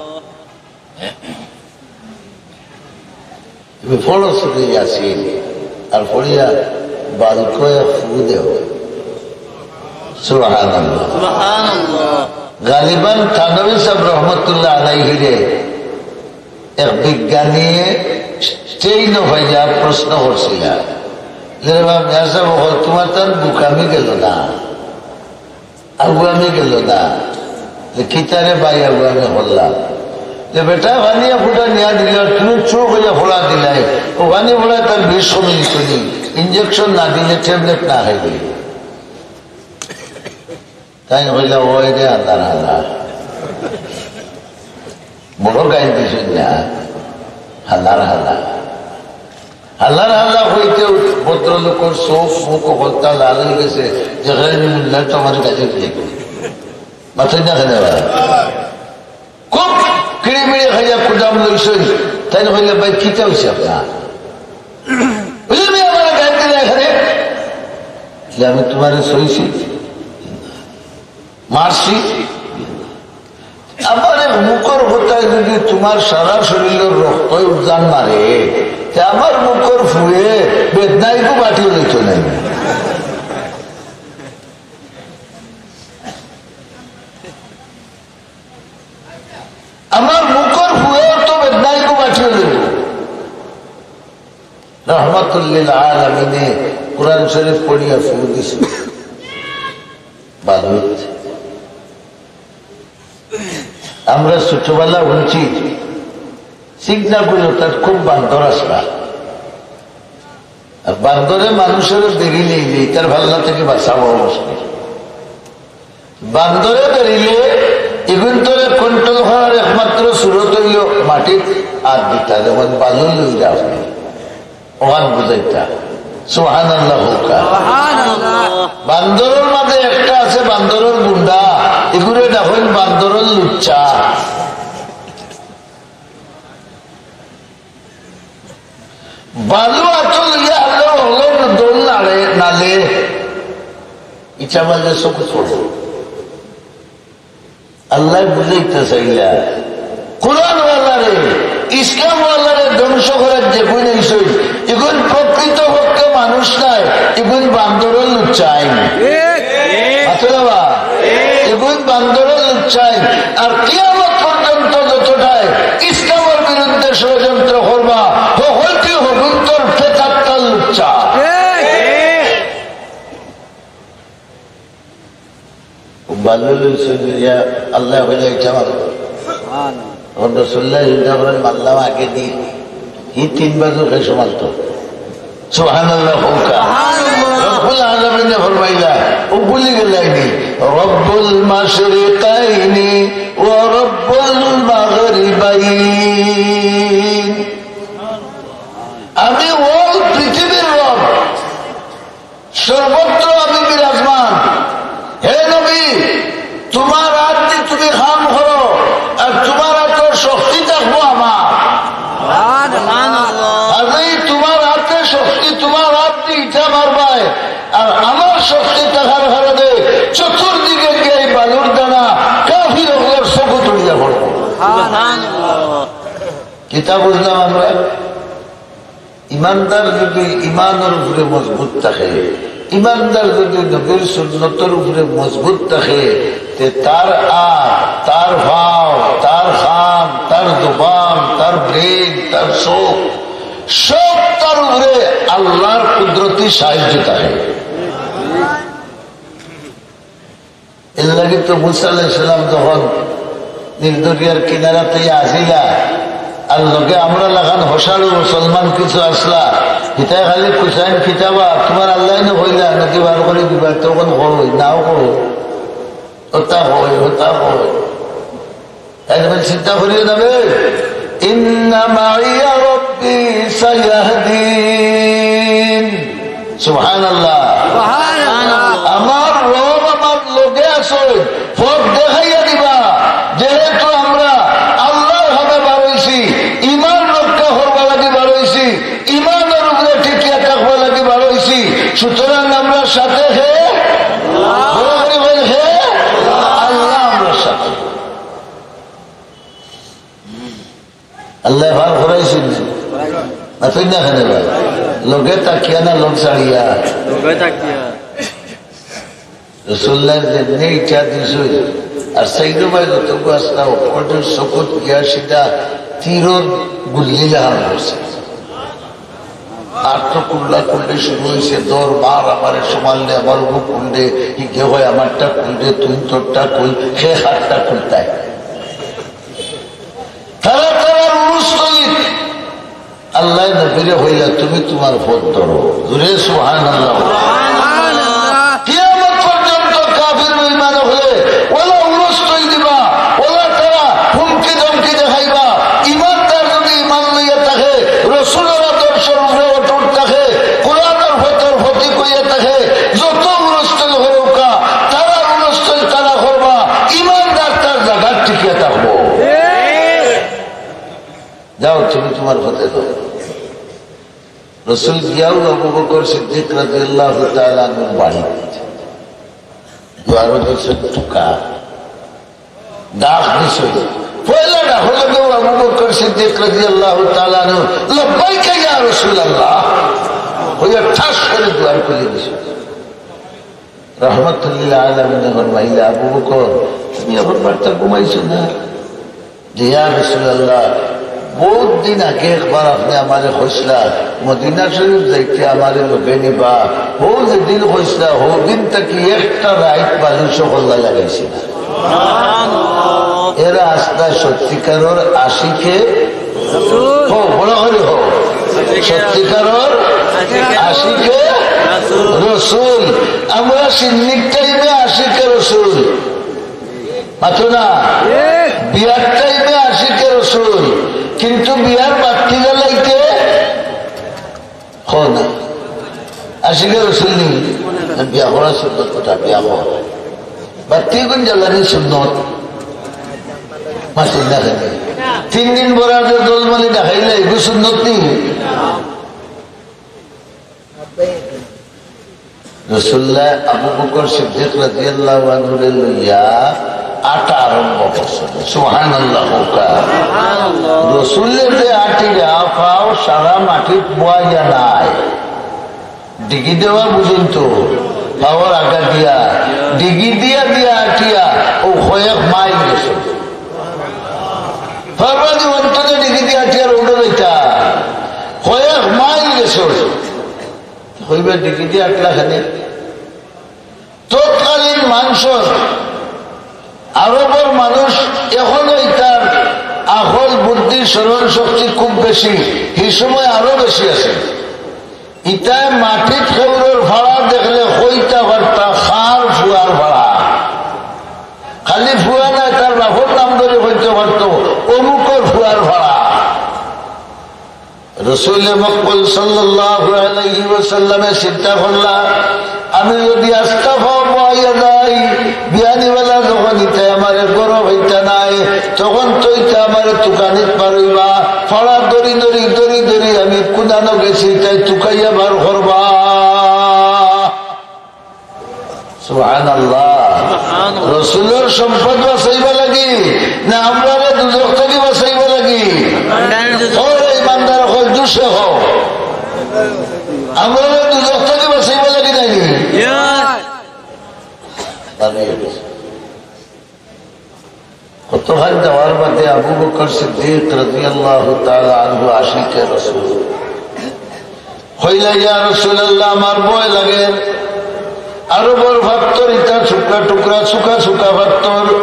তুমি পড়ো সূরা ইয়াসিন, আর পড়িয়া বালকয়ে ফু দেও। সুবহানাল্লাহ। সুবহানাল্লাহ। গালিবান থানভী সাহেব রহমতুল্লাহ আলাইহিরে এক বিজ্ঞানীয়ে ট্রেইনো পাইয়া প্রশ্ন করছিলা, "রে বা মিয়া সাহেব, অখন তোমার তান বুকামি গেল না, আগুয়ামি গেল না, যে কিতারে ভাই আগুয়ামি করলাম?" যে বেটায় পানি এক ফুটা নিয়া দিল, আর তুমি চোখ অইয়া ফোড়া দিলায়, ও পানি ফোড়ায় তার বিষ কমি দিত নি, ইঞ্জেকশন না দিলে, ট্যাবলেট না খাইলে। তাইন কইলা, "ওই রে আল্লাহর হালা।" বড় গাইল দিছইন না, "হালার হালা।" হালার হালা কইতে ভদ্রলোকর চোখ মুখ অকলতা লাল অই গেছে, যেখানে মুল্লায় তো আমার কাছে দিয়ে। মাথায় না খেলে খুব কিড়িমিড়ি খাইয়া কুদাম লইছইন। তাইন কইলা, "ভাই, কিতা অইছে আপনার?" বুঝলি, "আমি আমার গাইল দিলে এখানে।" যে, "আমি তোমারে ছইছি, মারছি। আমার এক মুখর কথায় যদি তোমার সারা শরীরর রক্ত উজান মারে, তে আমার মুখর ফুয়ে বেদনাইগু বাটিও লইতো নাই। আমার মুখর ফুয়ে তো বেদনাইগু বাটিও লইতো।" রহমাতুল্লিল আলামিনে কোরআন শরীফ পড়িয়া ফু দিছে। বালুত। আমরা ছোটবেলা হুনছি, সিগনাগুলো তার খুব বান্দর আসলা। আর বান্দরে মানুষের দেরি নেই নেই, তার ভাল্লা থেকে বাঁচাবো মুশকিল। বান্দরে ধরিলে ইগুন তোরে কন্ট্রোল করার একমাত্র সুরত অইল মাটিত আত দিতা, যেমন বালু লইরা আপনি ওখান বুঝাইতা। সুবহানাল্লাহ কউক্কা। সুবহানাল্লাহ। বান্দরের মাঝে একটা আছে বান্দরের গুন্ডা, ইগুরে ডাকইন বান্দরের লুচ্চা। বালু আতো লইয়া আল্লাহ হলো দোল নাড়ে, নালে। ইচ্ছা মারলে চোখ ছোট। আল্লাহ বুঝাইতে চাইলা, কোরআনওয়ালারে, ইসলামওয়ালারে ধ্বংস করার যে গুণ হইছে, ইগুন প্রকৃত পক্ষে মানুষ নায়, ইগুন বান্দরের লুচ্চা আইন। আছে না বা? ইগুন বান্দরের লুচ্চা আইন। আর কিয়ামত পর্যন্ত যতটায় ইসলামের বিরুদ্ধে ষড়যন্ত্র করবা, হকলটি হগুন্তর পেতাত্তার লুচ্চা। বালু লইছে যে ইয়া আল্লাহ হইলে ইচ্ছা মারো। এখন রসুল্লাহ চিন্তা করেন, "মারলাম আগে দি।" ই তিন বাজু খাই সমান তো। সুবহানাল্লাহ কউক্কা। রব্বুল আলামিনে ফরমাইলা, ও ভুলি গেলাইনি, "রব্বুল মাশরিকাইনি ওয়া রব্বুল মাগরিবাইন।" আমি all পৃথিবীর রব। সর্বত্র আমি বিরাজমান। হে নবী, তোমার আত দি তুমি কাম করো, আর তোমার আতর শক্তি থাকবো আমার। আর এই তোমার আতে শক্তি, তোমার আত দি ইটা মারবায়, আর আমার শক্তি থাকার কারণে চতুর্দিকে গিয়া এই বালুর দানা কাফির অকলর চকুত উড়িয়া পড়বো। কিতা বুঝলাম আমরা? ইমানদার যদি ইমানর উপরে মজবুত থাকে, ইমানদার যদি নবীর সুন্নতর উপরে মজবুত থাকে, তে তার আত, তার পাও, তার কান, তার জবান, তার ব্রেন, তার চোখ, সব তার উপরে আল্লাহর কুদরতি সাহায্য থাকে। এর লাগি তো মুসা আলাইহিস সালাম যখন নীল দরিয়ার কিনারাত আছিলা, আর লগে আমরা লাখান হসাড়ু মুসলমান কিছু আসলা, হিতায় খালি কুচাইন কিতাবা, তোমার আল্লাহ না কইলা, নদী বার করি দিবা, তখন কই, নাও কই, ওটা কই, ওটা কই। একবার চিন্তা করিয়া যাবে, "ইন্না মাইয়া রব্বি সায়াহদিন।" সুবহানাল্লাহ। সুবহানাল্লাহ। আমার রব আমার লগে আছে, পথ দেখাইয়া দিবা। যেহেতু আমরা আল্লাহর হামে বারইছি, ইমান রক্ষা করবার লাগি বারইছি, ইমানর উপরে টিকিয়া থাকবার লাগি বারইছি, সুতরাং আমরা সাথে হে, বড় করি বল হে, আল্লাহ আমরা সাথে। আল্লাহ ভার করাইছেন না? না, তুই না খানে ভাই। লগে তাকিয়া না লোক ছাড়িয়া। লগে তাকিয়া। রসুল্লাহ যেমনি ইচ্ছা দিছই, আর সাইদো ভাই যতটুকু আসলা, ওপরে চকুত গিয়া সিধা তীরর গুল্লি লাগানো হয়েছে। আর তো কুল্লা কুল্লি শুরু হয়েছে, দর মার আমারে সমাল দে, আমার উপর কুল দে, হিগে হয় আমারটা কুল দে, তুই তোরটা কুল, সে হাতটা কুলতায়। তা আল্লায় নবীরে কইলা, "তুমি তুমার পথ ধরো।" জোরে সুবহানাল্লাহ। কিয়ামত পর্যন্ত কাফির বেঈমান অকলে অলা উরুস তৈরি দিবা, অলা তারা হুমকি ধমকি দেখাইবা। ইমানদার যদি ইমান লইয়া থাকে, রসুলর আদর্শর উপরে অটুট থাকে, কোরআনর পথর প্রতীক অইয়া থাকে, যত উরুস তৈরি করউক্কা, তারা উরুস তৈরি তারা করবা, ইমানদার তার জাগাত টিকিয়া থাকবো। যাও, তুমি তুমার পথে যাও। রসুল গিয়াউ আবু বকর সিদ্দিক রাদিয়াল্লাহু তাআলা আনহুর বাড়িত। দুয়ারো ধরছইন টুকা। ডাক দিছইন। পয়লা ডাকর লগেউ আবু বকর সিদ্দিক রাদিয়াল্লাহু তাআলা আনহু, "লাব্বাইকা ইয়া রাসূলুল্লাহ।" কইয়া ঠাস করি দুয়ার খুলি দিছইন। রহমতুল্লিল আলামিনে ফরমাইলা, "আবু বকর, তুমি অখন বার্তা ঘুমাইছো না?" যে, "ইয়া রাসূলুল্লাহ, বউত দিন আগে একবার আপনে আমারে কইছলা, মদিনা শরীফ যাইতে আমারে লগে নিবা। হউ যেদিন কইছলা, হউ দিন থাকি একটা রাইত বালিশো কল্লা লাগাইছি না।" এরা আছলা সত্যিকারর আশিকে, হউ, বড় করি হউ, সত্যিকারর আশিকে রসুল। আমরা সিন্নির টাইমে আশিকে রসুল, মাতো না? বিয়ার টাইমে আশিকে রসুল, কিন্তু বিয়ার বাত্তি জ্বালাইতে কও না। আশিকে রসুল নি? বিয়া করা সুন্নত কথা, বিয়া করা। বাত্তি গুন জ্বালানি সুন্নত। মাতো না কেনে? তিন দিন বরাতে দলমালি দেখাইলে এগু সুন্নত নি? রসুল্লাহ আবু বকর সিদ্দিক রাদিয়াল্লাহু আনহুরে লইয়া আটা আরম্ভ করছইন। সুবহানাল্লাহ কউক্কা। রসুলে যে আটিরা, পাও সারা মাটিত বওয়াইয়া নায়। ডিগি দেওয়া বুঝইন তো, পাওর আগা দিয়া, ডিগি দিয়া দিয়া আটিয়া, অউ কয়েক মাইল গেছে। পারবা নি অন্তত ডিগি দিয়া আটিয়া রোডো যাইতা, কয়েক মাইল গেছে। কইবা, "ডিগি দিয়া আটলা কেনে?" তৎকালীন মানষর, আরবর মানুষ অখনো ইতার আকল, বুদ্ধি, স্মরণ শক্তি খুব বেশি, হি সময় আরো বেশি আছিল। ইতায় মাটিত কেউরর ফাড়া দেখলে কইতা পারতা, "কার ফুয়ার ফাড়া।" খালি ফুয়া নায়, তার বাপর নাম ধরি কইতে পারতো, "অমুকর ফুয়ার ফাড়া।" রসুলে মকবুল সাল্লাল্লাহু আলাইহি ওয়াসাল্লামে চিন্তা করলা, "আমি যদি আস্তা পাও বওয়াইয়া যাই, বিয়ানিওয়ালা যখন ইতায় আমারে ঘরো পাইতা নায়, তখন তো ইতায় আমারে তুকানিত পারইবা।" ফাড়া ধরি ধরি ধরি ধরি আমি কুনানো গেছি, ইতায় তুকাইয়া বার করবা। সুবহানাল্লাহ। সুবহানাল্লাহ। রসুলর সম্পদ বাঁচাইবা লাগি না আমরারে দুজখ থাকি বাঁচাইবা লাগি? আমরারে দুজখ। ওরে ইমানদার অকল, জুরসে কও। আমরারে দুজখ থাকি বাঁচাইবা লাগি নানি? ইয়া। দাঁড়িয়ে গেছে। কতখান যাওয়ার বাদে আবু বকর সিদ্দিক রাদিয়াল্লাহু তাআলা আনহু আশিকে রসুল। কইলা, "ইয়া রাসূলুল্লাহ, আমার ভয় লাগের। আরবর পাত্থর ইতা টুকরা টুকরা, শুকা শুকা পাত্থর।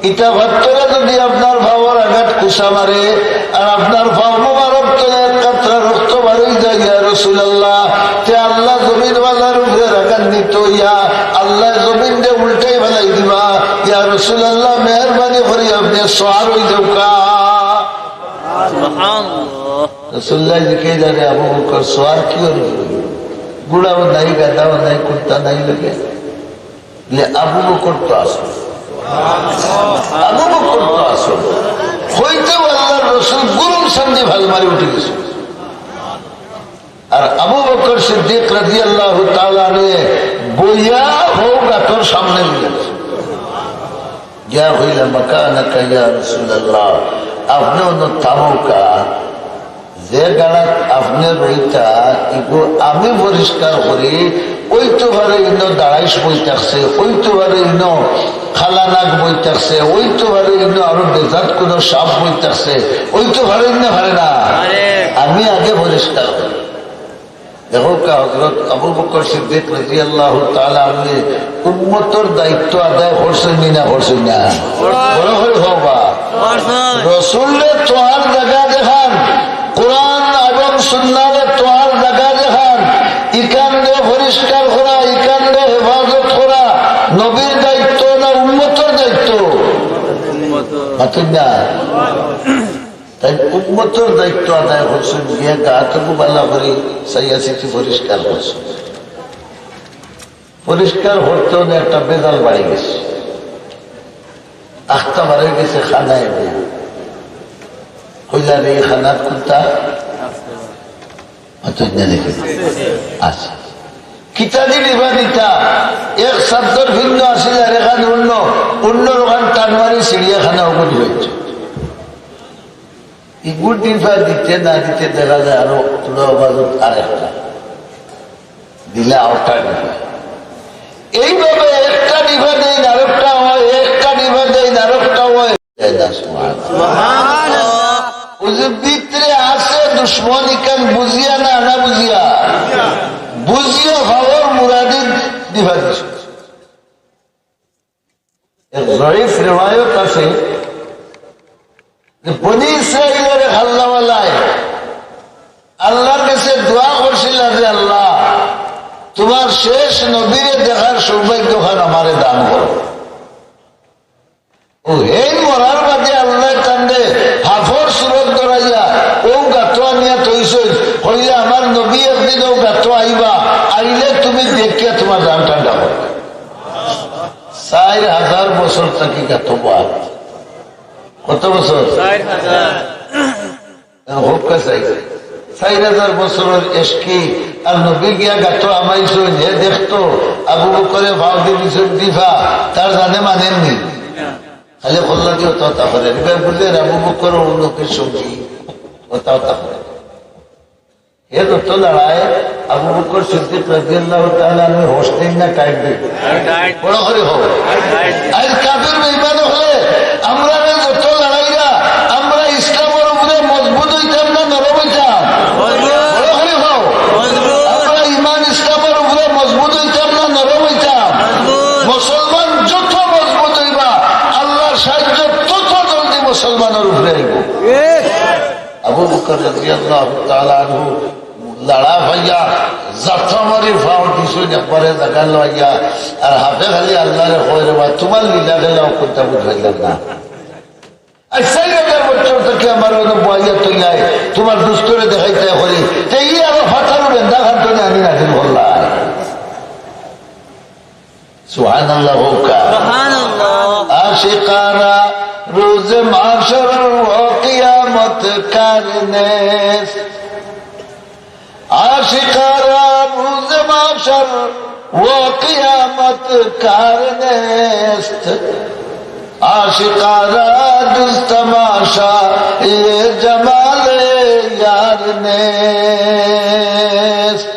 ইতা পাত্থরে যদি আপনার পাওর আগাত কুচা মারে, আর আপনার পাও মোবারক তনে এক কাতরা রক্ত বারই যায়, ইয়া রাসূলুল্লাহ, তে আল্লাহ জমিনওয়ালার উপরে রাগান্বিত অইয়া আল্লাহ জমিনরে উল্টাই ফালাই দিবা। ইয়া রাসূলুল্লাহ, মেহেরবানি করি আপনে সওয়ার অই যাউক্কা।" সুবহানাল্লাহ। রাসূলুল্লাহ জিকাইলা, "আবু বকর, সওয়ার কিওর? ঘুড়াও নাই, গাধাও নাই, কুত্তা নাই লগে?" বলে, "আবু বকর তো আছে।" আবু বকর তো আছে। কইতেউ আল্লাহর রসুল গুরুম সামনে ভাল মারি উঠি গেছে। আর আবু বকর সিদ্দিক রাদিয়াল্লাহু তাআলা আনহু বইয়া হউ গাতর সামনে গেছে। গিয়া কইলা, "মাকানাকা ইয়া রাসূলুল্লাহ, আপনে অনো থামউক্কা, যে গাড়াত আপনে রইতা, ইগু আমি পরিষ্কার করি, অইতো পারে ইনো দাড়াইশ বই থাকছে, অইতো পারে ইনো কালা নাগ বই থাকছে, অইতো পারে ইনো আরো বেজাত কুনু সাপ বই থাকছে, অইতো পারে ইনো পারে না, পারে। আমি আগে পরিষ্কার করি।" দেখউক্কা, হযরত আবু বকর সিদ্দিক রাদিয়াল্লাহু তাআলা আনহু উম্মতর দায়িত্ব আদায় করছইন নি না করছইন না? বড় করি কও বা। রসুলরে তোয়ার জাগা দেখান, কোরআন এবং মাতইন না? তাইন উম্মতর দায়িত্ব আদায় করছইন, গিয়া গাতগু ভালা করি চাইয়া চিতি পরিষ্কার করছইন। পরিষ্কার করতে অনে একটা বেজাল বাড়ি গেছে, আখতা বাড়ি গেছে খানায় দিয়া। কইলা রে, এই খানাত কুন্তা? মাতইন না দেখি। আচ্ছা। কিতা দি নিবা দিতা? এক চাদর ভিন্ন আছিল, আর এখান অন্য, অন্য ওখান টান মারি চিড়িয়াখানা ওগুলি হয়েছে। ইগুর ডিফা দিতে না দিতে দেখা যায় আরো তুলা বাজুত আর একটা। দিলে আরেকটা ডিফা। এইভাবে একটা ডিফা দেই, আরেকটা হয়, একটা ডিফা দেই, আরেকটা হয়। এই না, সুবহানাল্লাহ। ওই যে ভিতরে আছে দুশমন, ইখান বুঝিয়া না, না বুঝিয়া? বুঝিয়া ভালোর মুরাদি ডিফা দিছে। এক জয়ীফ রেওয়ায়ত আছে যে বনি ইসরাইলর এক আল্লাহওয়ালায় আল্লাহর কাছে দোয়া করছিল যে, "আল্লাহ, তোমার শেষ নবীরে দেখার সৌভাগ্যখান আমারে দান করো।" ও হেইন মরার বাদে আল্লাহ তানরে হাফর সুরত ধরাইয়া ও গাতো আনিয়া থইছইন, কইলে, "আমার নবী একদিন ও গাতো আইবা, আইলে তুমি দেখিয়া তোমার জান ঠান্ডা করবে।" চাইর হাজার বছর থাকি গাতো বাদ। কত বছর? চাইর হাজার। হক্কা চাই। চাইর হাজার বছরর এশকি আর নবী গিয়া গাতো হামাইছইন, হে দেখতো, আবু বকরে ফাও দি দিছইন ডিফা, তার জানে মানেননি। খালি কল্লা দি অতা অতা করে। এবার বুঝলেন আবু বকর ও নবীর সঙ্গী, অতা অতা করে। হে যত লড়াই, আবু বকর সিদ্দিক রাদিয়াল্লাহু তাআলা আনহু হোশ দেইন না টাইট দেইন? টাইট। বড় করি হোক। টাইট। আর কাফির বেঈমান হলে আমরা যত লড়াইরা, আমরা ইসলামের উপরে মজবুত হইতাম না নরম হইতাম? মজবুত। বড় করি হোক। মজবুত। আমরা ইমান ইসলামের উপরে মজবুত হইতাম না নরম হইতাম? মজবুত। মুসলমান যত মজবুত হইবা, আল্লাহর সাহায্য তত জলদি মুসলমানের উপরে আইব। ঠিক। আবু বকর রাদিয়াল্লাহু তাআলা আনহু লড়া পাইয়া, জাতা মারি ফাও দিছইন একবারে জাগা লইয়া, আর হাফে খালি আল্লাহরে কয়, "রে বা, তোমার লীলা খেলা কোনটা বুঝাইলাম না।" আচ্ছা, এই হাজার বছর থাকি আমার অনো বইয়া তৈলাই, তোমার দুস্তরে দেখাইতে করি, তে ই আরো ফাতারু বেন্দা খান তো আনি নাজিল করলা। সুবহানাল্লাহ হোকা। সুবহানাল্লাহ। আশিকারা রোজ মাশর ও কিয়ামত কার নেস্ত। আশিকারা রোজ মাশর ও কিয়ামত কার নেস্ত। আশিকারা দুস্ত মাশা এ জমালে ইয়ার নেস্ত।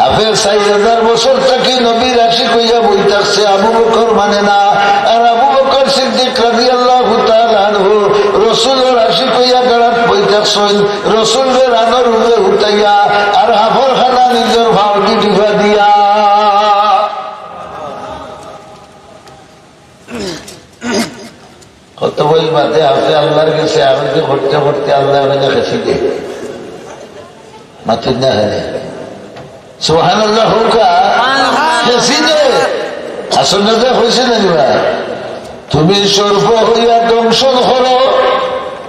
হাফেজ চাইর হাজার বছর থাকি নবীর আশিক হইয়া বই থাকছে, আবু বকর মানে না। আর আবু বকর সিদ্দিক রাদিয়াল্লাহু তাআলা আনহু রসুলর আশিক হইয়া গাড়াত বই থাকছইন, রসুলরে রানর উপরে উঠাইয়া, আর হাফর খানা নিজর ফাও দি টিপা দিয়া। কত বই বাদে আপনি আল্লাহর কাছে আরতি করতে করতে আল্লাহ মানে খেসি দে। মাতুন না হয়। সুবহানাল্লাহ হোকা। খেসি দে। আসল না যা হয়েছে না দিবা। তুমি সর্প হইয়া দংশন করো,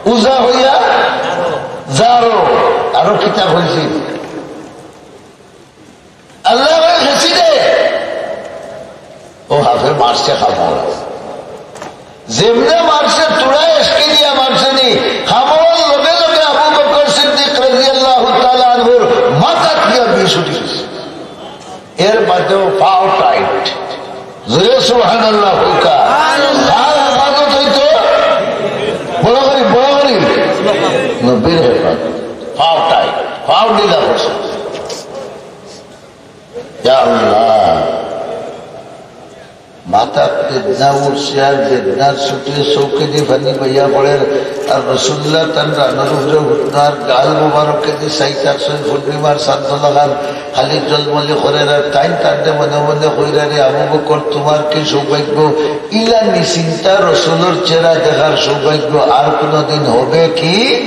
উজা হইয়া জারো। আরো কিতা হয়েছে? আল্লাহ ভাই খেসি দে। ও হাফে মারছে খামড়। যেমনে মারছে, তুড়া এসকে দিয়া মারছে নি। খামড়র লগে লগে আবু বকর সিদ্দিক রাদিয়াল্লাহু তাআলা আনহুর মাথাত গিয়া বিষ উঠি গেছে। এর বাদেও ফাও টাইট। জোরে সুবহানাল্লাহ হোকা। কার হেফাজত হইতো? বড় করি, বড় করি। নবীর হেফাজত। ফাও টাইট। ফাও ঢিলা করছে। ইয়া আল্লাহ, মাথাত বেদনা উঠছে আর বেদনার ছুটে চউখেদি পানি বইয়া পড়ের। আর রসুলুল্লাহ তান রানর উপরে উঠনার গাল মোবারকেদি চাই থাকছইন পূর্ণিমার চান্দ লাখান খালি জলমলি করের। আর তাইন তানরে মনে মনে কইরা রে, "আবু বকর, তোমার কি সৌভাগ্য, ইলা নিশ্চিন্তা রসুলর চেহারা দেখার সৌভাগ্য আর কোনোদিন হবে কি?"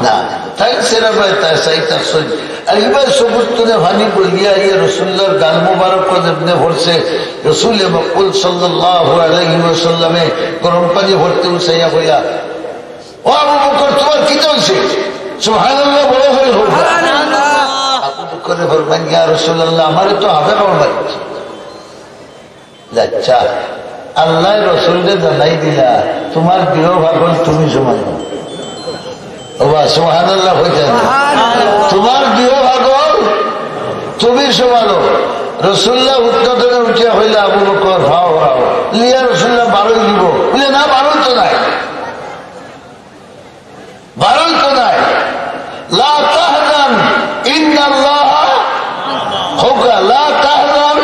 না, তাইন চেহারা বায় তাই চাইতা সই। আর ইবায় চকুর তনে পানি গড়িয়া আইয়া রসুলুল্লাহর গাল মুবারকো যেমনে পড়ছে, রসুলে মকবুল সাল্লাল্লাহু আলাইহি ওয়াসাল্লামে গরম পানি পড়তে উঠাইয়া কইলা, "ও আবু বকর, তুমার কিতা অইছে?" সুবহানাল্লাহ, বড় করি কউক্কা। আবু বকরে ফরমাইন, "ইয়া রাসূলুল্লাহ, আমারে তো হাফে কাপড় মারিছে।" আচ্ছা, আল্লায় রসুলরে জানাই দিলা, তুমার দুইও পাগল তুমি সমান। ওবা, সুবহানাল্লাহ কইতা না। তুমার দুইও পাগল তুমি সমান। রসুলুল্লাহ উত্তর তনে উঠিয়া কইলা, "আবু বকর, পাও হরাও।" ইয়া রাসূলুল্লাহ, বারই দিবো। বুলে, "না, বারই তো নাই।" বারই তো নাই। লা তাহজান, ইন্নাল্লাহা, কউক্কা, লা তাহজান,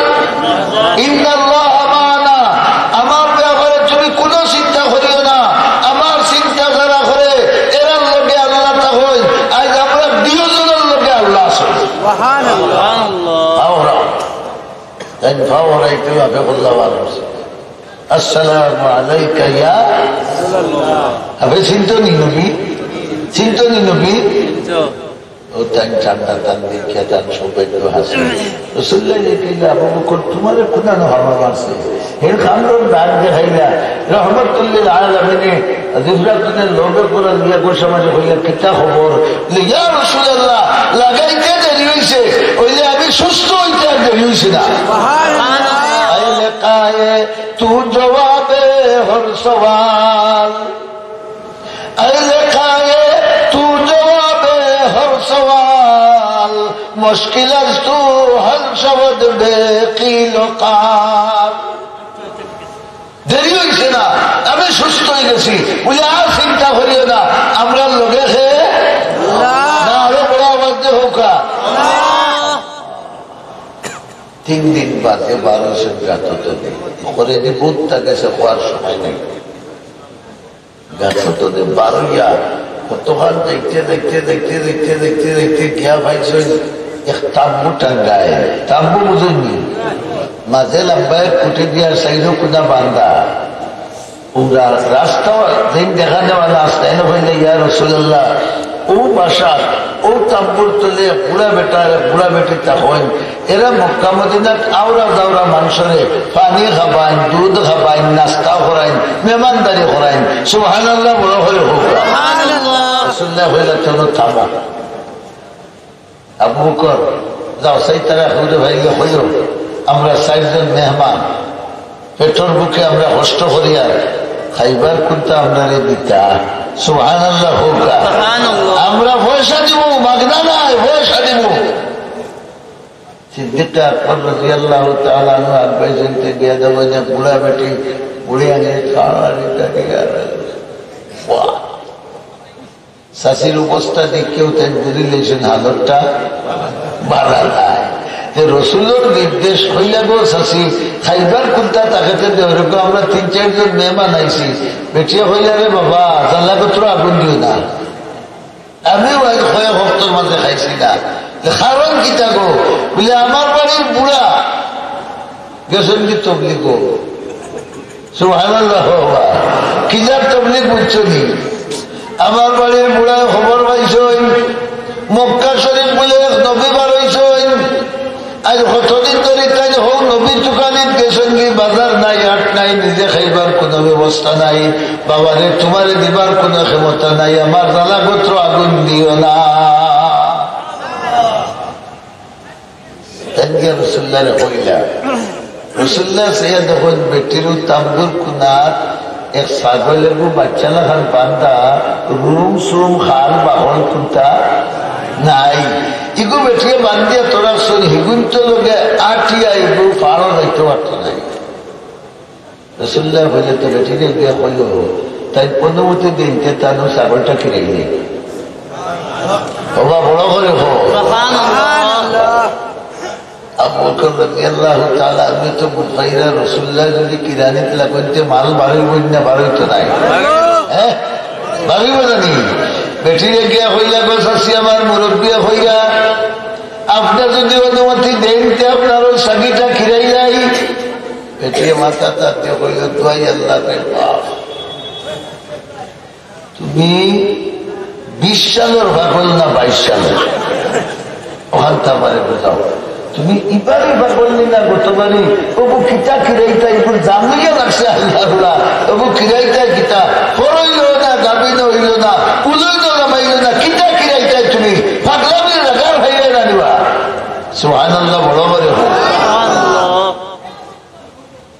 ইন্নাল্লাহা মা'আনা। আমার ব্যাপারে তুমি কুনু চিন্তা করিও না। আমার চিন্তা যারা করে, এরার লগে আল্লাহ থাকইন। আইজ আমরা দুইওজনর লগে আল্লাহ আছে। সুবহানাল্লাহ। পাও হরাও। তাইন পাও হরাইতে আপে বললা, "আসসালামু আলাইকা ইয়া।" আপে চিনতো নি নবী? চিনতো নি নবী? ও তাইন ঠান্ডা তান দেখিয়া তান সৌভাগ্য হাসিল। রসুলুল্লাহ জিকাইলা, "আবু বকর, তুমারে কুনানো হাওয়া মারছে?" এর কামড়র দাগ দেখাইলা, রহমাতুল্লিল আলামিনে জিবরাতুনের লগে করা লিয়া গোসা মাঝে কইলা, "কিতা খবর?" বলে, "ইয়া রাসূলুল্লাহ, লাগাইতে দেরি অইছে, অইলে আমি সুস্থ অইতে আর দেরি অইছে না।" আই লেকায়ে তু জওয়াবে হর সওয়াল, আই লেকায়ে তু জওয়াবে হর সওয়াল, মুশকিল আজ তু হল শবদ বে কিল ও কাল। দেরি অইছে না, আমি সুস্থ অই গেছি। বলে, "আর চিন্তা করিও না, আমরার লগে কে?" না, আরো বড় আওয়াজ দিয়া কউক্কা। তিন দিন বাদে বারইছইন গাত তনে। করে দি বুঝতা গেছে, কওয়ার সময় নাই। গাত তনে বারইয়া কতখান যাইতে, যাইতে, যাইতে, যাইতে, যাইতে, যাইতে গিয়া পাইছইন এক তাম্বু টাঙ্গায়। তাম্বু বুঝইন নি? মাঝে লাম্বা এক খুটি দিয়া চাইরো কুনা বান্ধা। ও রা-, রাস্তা যেইন দেখানেওয়ালা আছে, তাইন কইলা, "ইয়া রাসূলুল্লাহ, অউ বাসাত, অউ তাম্বুর তলে এক বুড়া বেটা আর এক বুড়া বেটি থাকইন, এরা মক্কা মদিনাত আওরা যাওরা মানষরে পানি খাবাইন, দুধ খাবাইন, নাস্তা করাইন, মেহমানদারি করাইন।" সুবহানাল্লাহ, বড় করি কউক্কা। সুবহানাল্লাহ। রাসূলুল্লাহ কইলা, "চলো, থামো।" আবু বকর, যাও, চাইরোটা কইরো ভাইরে কইও, আমরা চাইরজন মেহমান, পেটর ভুকে আমরা কষ্ট করিয়ার, খাইবার কুন্তা আমরারে দিতা। সুবহানাল্লাহ কউক্কা। সুবহানাল্লাহ। আমরা পয়সা দিমু, মাগনা নায়, পয়সা দিমু। সিদ্দিক আকবর রাদিয়াল্লাহু তাআলা আনহু আগুয়াইছইন, তে গিয়া দেখইন যে বুড়া বেটি, বুড়িয়ানি কাড়াকাড়ি করিয়া, ওয়া। চাচির অবস্থা দেখিয়াউ তাইন বুঝিলাইছইন হালতটা ভালা নায়। তে রসুলর নির্দেশ কইলা, "গো চাচি, খাইবার কুন্তা থাকতে দেও রে গো, আমরা তিন চাইরজন মেহমান আইছি।" বেটিয়ে কইলা, "রে বাবা, জ্বালা গত্র আগুন দিও না।" আমিও আইজ কয়েক হপ্তর মাঝে খাইছি না। তে কারণ কিতা গো? বলে, "আমার বাড়ির বুড়া গেছইন গি তবলিগো।" সুবহানাল্লাহ, বাবা। কিজার তবলিগ বুঝছো নি? আমার বাড়ির বুড়ায় খবর পাইছইন, মক্কা শরীফ বুলে এক নবী বারইছইন। আইজ কতদিন ধরি তাইন হউ নবীর তুকানিত গেছইন গি, বাজার নাই, হাট নাই, নিজে খাইবার কুনু ব্যবস্থা নাই। বাবারে, তুমারে দিবার কুনু ক্ষমতা নাই, আমার জ্বালা গত্র আগুন দিও না। তাইন গিয়া রসুলুল্লাহরে কইলা। রসুলুল্লাহ চাইয়া দেখইন বেটির অউ তাম্বুর কুনাত এক ছাগলর গু বাইচ্চা লাখান বান্ধা, রুম সুম খাল বাহল কুন্তা নাই। ইগু বেটিয়ে বান্ধিয়া থরা রাখছইন, হিগুইন্তর লগে আটিয়া ইগু পারো যাইতো পারতো নায়। রসুলুল্লাহ কইলা, "তে বেটিরে গিয়া কইও, তাইন অনুমতি দেইন তে তান ছাগলটা কিনাইলে।" বাবা, বড় করি কও। সুবহানাল্লাহ। আবু বকর রাদিয়াল্লাহু তাআলা আনহু তো বুঝাইরা, রসুলুল্লাহ যুদি কিনানিত লাগইন তে মাল বারইবো না, বারইতো নায়। হ্যাঁ? বারইবো না নি? বেটিরে গিয়া কইলা, "গো চাচি, আমার মুরব্বিয়ে কইরা, আপনে যুদি অনুমতি দেইন তে আপনার অউ ছাগিটা কিনাইলাই।" বেটিয়ে মাথাত আত দিয়া কইলা, "দোয়াই আল্লাহ রে বাপ, তুমি বিশ সালর পাগল না বাইশ সালর? অখানতা আমারে বুঝাও। তুমি ইবারই পাগল নি না গতবারই? ওগু কিতা কিরাইতা, ইগুর দাম লইয়া লাগছে আল্লাহ আল্লাহ। ওগু কিরাইতা কিতা? পড়ইল না, গাবিন অইল না, উলইল না, মাইল না, কিতা কিরাইতা তুমি? পাগলামির লাগার হইলে না নিবা। সুবহানাল্লাহ, বড় করে হোক।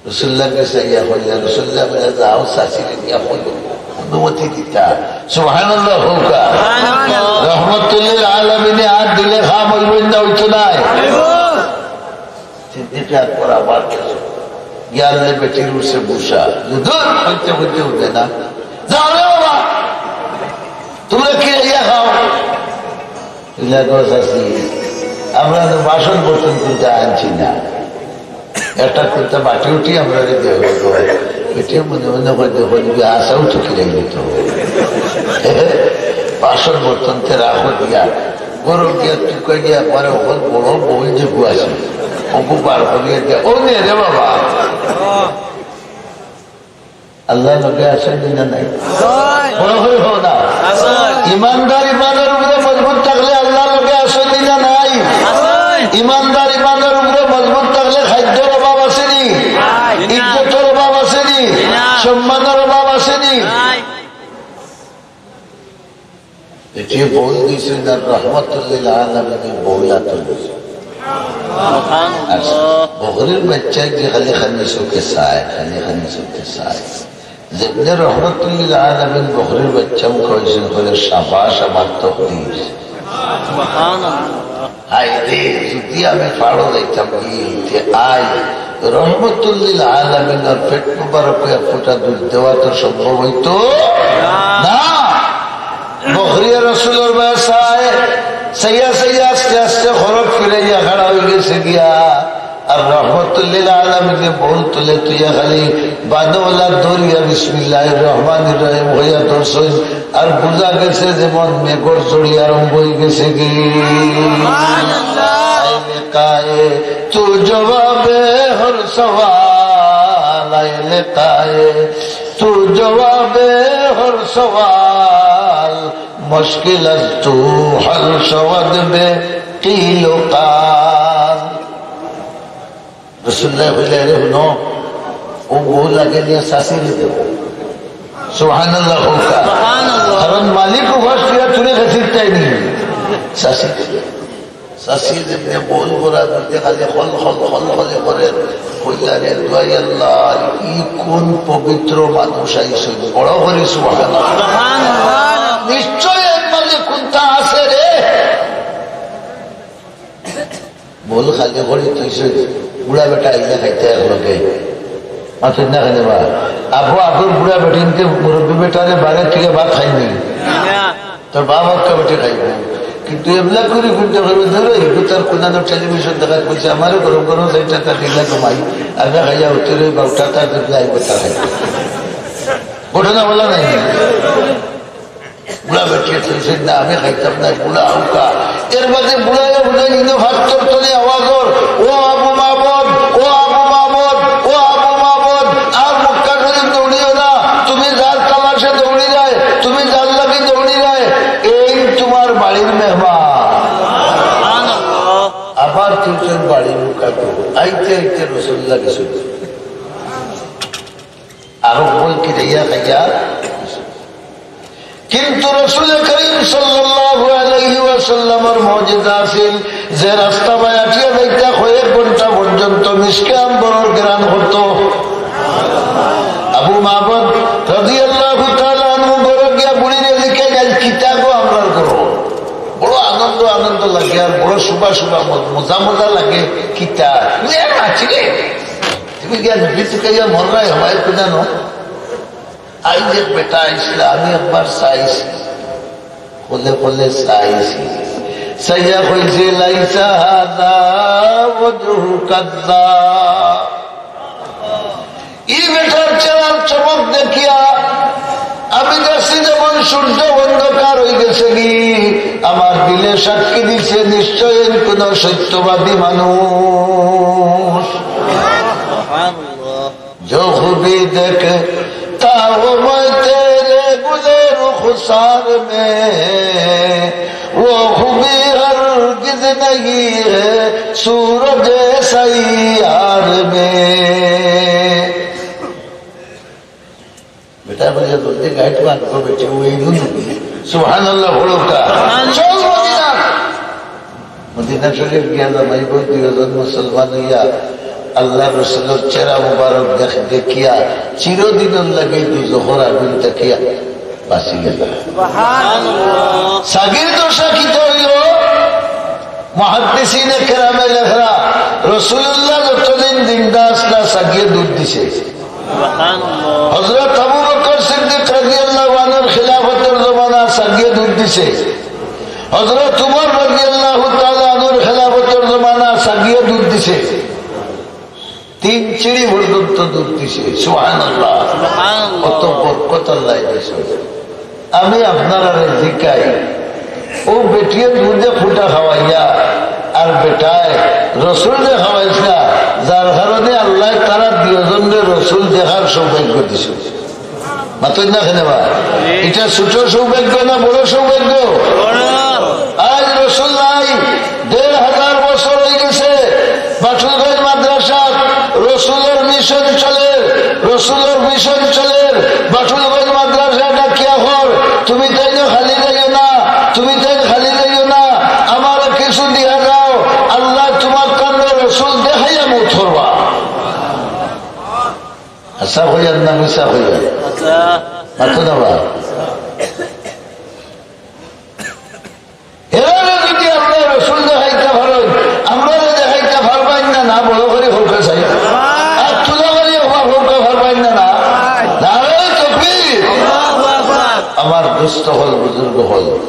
রসুল্লাহর গেছে ইয়া কইলা, রসুল্লাহ বলে, "যাও, চাচিরে গিয়া কইও, অনুমতি দিতা।" সুবহানাল্লাহ হোক। সুবহানাল্লাহ। রহমতুল্লিল আলামিনে আর দিলে কাম অইবো না, অইতো নায়? তিন দিন পর আবার গেল। গিয়া আনলে বেটির উঠছে বুসা। দূর, কইতে কইতে উঠে না। "যাও রে বাবা, তুমরা কিরাইয়া খাও।" ইলা গো চাচি, আমরা তো বাসন বর্তন কুনতা আনছি না, একটা কুনতা বাটি উটি আমরারে দেও গো। বেটিয়ে মনে মনে কয়, "দেখো, যদি আসাও তো কিরাই নিত হবে।" বাসন বর্তন তে রাখো দিয়া, গরম দিয়া তুকা দিয়া একবারে ওখান বড় বউল যেগু আছে, ওগু বার করিয়া দিয়া, "ও নে রে বাবা।" আল্লাহর লগে আছইন নি না নাই? বড় করি কও না। ইমানদার ইমানর উপরে মজবুত থাকলে আল্লাহর লগে আছইন নি না নাই? ইমানদার ইমানর উপরে মজবুত থাকলে খাদ্যর অভাব আছে নি? ইজ্জতর অভাব আছে নি? সম্মানর অভাব আছে নি? এটি বউল দিছইন আর রহমতুল্লিল আলামিনে বউল আতর দিছইন। আর বকরির বাচ্চায় যে খালি খানি চোখে চায়, খালি খানি চোখে চায়। যেমনে রহমতুল্লিল আলামিন বকরির বাচ্চা মুখে অইছইন, কইলে, "শাবাশ আমার তকদির।" হায় রে, যদি আমি ফাড়ো যাইতাম গি, তে আই রহমতুল্লিল আলামিনর পেট মুবারক এক ফুটা দুধ দেওয়া তো সম্ভব অইতো না। বকরিয়ে রসুলর বায় চায়, চাইয়া চাইয়া আস্তে আস্তে খরক ফিরাইয়া খাড়া অই গেছে গিয়া। আর রহমতুল্লিল আলামিনে বউল তুলে তুইয়া খালি বানোলা ধরিয়া বিসমিল্লাহির রহমানির রহিম কইয়া ধরছইন। আর বুঝা গেছে যেমন মেঘর ঝড়ি আরম্ভ অই গেছে গি। আই লিকায়ে তু জওয়াবে হর সওয়াল, আই লিকায়ে তু জওয়াবে হর সওয়াল, মুশকিল আজ তু হল শওয়াদ বে কিল ও কাল। রাসূলুল্লাহ কইলা, "এরে হুনো, ও বউল আগে নিয়া চাচিরে দেও।" সুবহানাল্লাহ কউক্কা। সুবহানাল্লাহ। কারণ মালিক উপাস করিয়া তুলে খাসির তাই নি। চাচিরে দেও। চাচিয়ে যেমনে বউল করা দুইটা খালি খল খল খল খলে করে, কইলা, "রে দোয়াই আল্লাহ, ই কোন পবিত্র মানুষ আইছইন?" বড় করি সুবহানাল্লাহ। সুবহানাল্লাহ। নিশ্চয় এর মাঝে কুন্তা আছে রে। বউল খালি করি থইছে, বুড়া বেটা আইলে খাইতা একলগে। মাতইন না কেনে বা? আবু আবুর বুড়া বেটিন্তে মুরব্বি বেটারে বারে থুইয়া ভাত খাইনি। না। তোর বাপ আক্কা বেটি খাইব। কিন্তু এবলা করি কুন্তা করিব, ধরো, এগু তার কুনানো টেলিভিশন দেখাত কইছে, "আমারে গরম গরম চাইরটা তা দিলা কমাই, আমরা খাইয়া উঠতে রই বা উঠা তার দিকে আইব তা খাই।" ঘটনা বলা নাই? বুড়া বেটিয়ে কইছে, "না, আমি খাইতাম না, বুড়া আউক্কা।" এর বাদে বুড়ায় বুড়ায় ইনো হাত তোর তলে আওয়াজ ওর, "ও আবু মাবদ, ও আবু মাবদ, ও আবু মাবদ।" আর মক্কা শরীফ দৌড়িও না, তুমি যার তালাশে দৌড়ি যায়, তুমি যার লাগি দৌড়ি যায়, এই তোমার বাড়ির মেহমান। আবার তুলছেন বাড়ির মুখা। আইতে আইতে রসুল্লাহ গেছে। আরো বই কি দিয়া খাইয়া কিন্তু রাসূল করিম সাল্লাল্লাহু আলাইহি ওয়াসাল্লামর মুজিজা আছিল যে রাস্তা বায় আটিয়া যাইতা কয়েক ঘন্টা পর্যন্ত মিশকে আম্বরর ঘ্রাণ করত। আবু মাবদ রাদিয়াল্লাহু তাআলা আনহু ঘরো গিয়া বুড়িরে জিকাইন, "আইজ কিতা গো আমরার ঘরো?" বড় আনন্দ আনন্দ লাগে আর বড় শুভা শুভা ম-, মজা মজা লাগে। কিতা? "এ মাছি রে, তুমি গিয়া নবী জিকাইয়া মররায় হবায় কুনানো?" আইজ এক বেটা আইছলা, আমি একবার চাইছি, কলে কলে চাইছি, চাইয়া কইছে, "লাইসা হাযা ওয়াজহু কাযযাব।" ই বেটার চেহারার চমক দেখিয়া আমি দেখছি যেমন সূর্য অন্ধকার অই গেছে গি, আমার দিলে সাক্ষী দিছে নিশ্চয় এর কোনো সত্যবাদী মানুষ। সুবহানাল্লাহ। جو خوبی دیکھتا ہوں میں تیرے گلے رخسار میں، وہ خوبی ہرگز نہیں ہے سورج سیار میں۔ বেটা বলে, "বলতে গাইড মান কো বেটে, ও এই নুন।" সুবহানাল্লাহ, বড় কা। চল মদিনা। মদিনা শরীফ গিয়া জামাই বউ দুইজন মুসলমান হইয়া আল্লাহ রসুলর চেহারা মুবারক দেখ-, দেখিয়া চিরদিনর লাগি দুজখর আগুন থাকিয়া বাঁচি গেল। সুবহানাল্লাহ। ছাগির দশা কিতা হইল? মুহাদ্দিসিনে কেরামে লেখরা, রসুলুল্লাহ যতদিন জিন্দা আসলা ছাগিয়ে দুধ দিছে। সুবহানাল্লাহ। হযরত আবু বকর সিদ্দিক রাদিয়াল্লাহু আনহুর খেলাফতর জমানা ছাগিয়ে দুধ দিছে। হযরত উমর রাদিয়াল্লাহু তাআলা আনহুর খেলাফতর জমানা ছাগিয়ে দুধ দিছে। তিন চিড়ি পর্যন্ত দুধ দিছে। সুবহানাল্লাহ। সুবহানাল্লাহ। কত বরকত আল্লাহ দিছে। আমি আপনারারে জিকাই, ও বেটিয়ে দুধে ফুটা খাওয়াইয়া আর বেটায় রসুল যে খাওয়াইছলা, যার কারণে আল্লাহ তারা দুইজনরে রসুল দেখার সৌভাগ্য দিছে। মাতইন না কেনে বা? এটা ছোট সৌভাগ্য না বড় সৌভাগ্য? আজ রসুল নাই, দেড় হাজার বছর হয়ে গেছে। বাটুলগঞ্জ মাদ্রাসাত রসুলর মিশন চলের, রসুলর মিশন চলের। বাটুলগঞ্জ মাদ্রাসা ডাকিয়া কর, "তুমি তাইন খালি যাইও না, তুমি তাইন খালি যাইও না, আমারে কিছু দিয়া যাও, আল্লাহ তোমার কান্দে রসুল দেখাইয়া মৌত করবা।" আচ্ছা কইয়ার না মিছা কইয়ার? আচ্ছা। মাতো না বা? এরারে যদি আল্লাহ রসুল দেখাইতা পারইন, আমরারে দেখাইতা পারবাইন না, না বড় করি কউক্কা চাই। আর তুলা করি একবার কউক্কা পারবাইন না, না। নারায়ে তাকবীর। আমার দোস্ত অকল, বুজুর্গ অকল,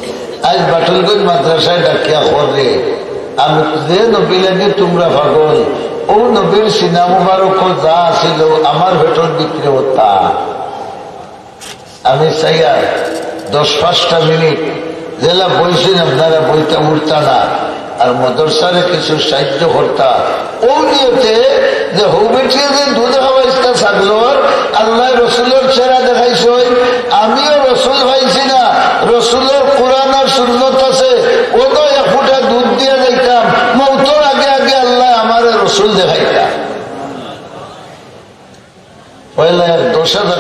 আজ বাটুলগঞ্জ মাদ্রাসায় ডাকিয়া কর রে, আমি যে নবী লাগি তোমরা পাগল, ও নবীর সিনা মুবারক যা আছিল, আমার পেটর ভিতরে ও তা। আমি চাইয়ার দশ পাঁচটা মিনিট যেলা বইছইন আপনারা বইতা উঠতা না, আর মাদ্রাসারে কিছু সাহায্য করতা। ও নিয়তে যে হউ বেটিয়ে যে দুধ খাওয়াইছলা ছাগলর, আল্লাহ রসুলর চেহারা দেখাইছইন, আমিও রসুল পাইছি না, রসুলর কোরআন আর সুন্নত আছে, ও তো এক ফুটা দুধ দিয়া যাইতাম, মৌতর আগে আগে আল্লাহ আমারে রসুল দেখাইতা। পয়লা এক দশ হাজার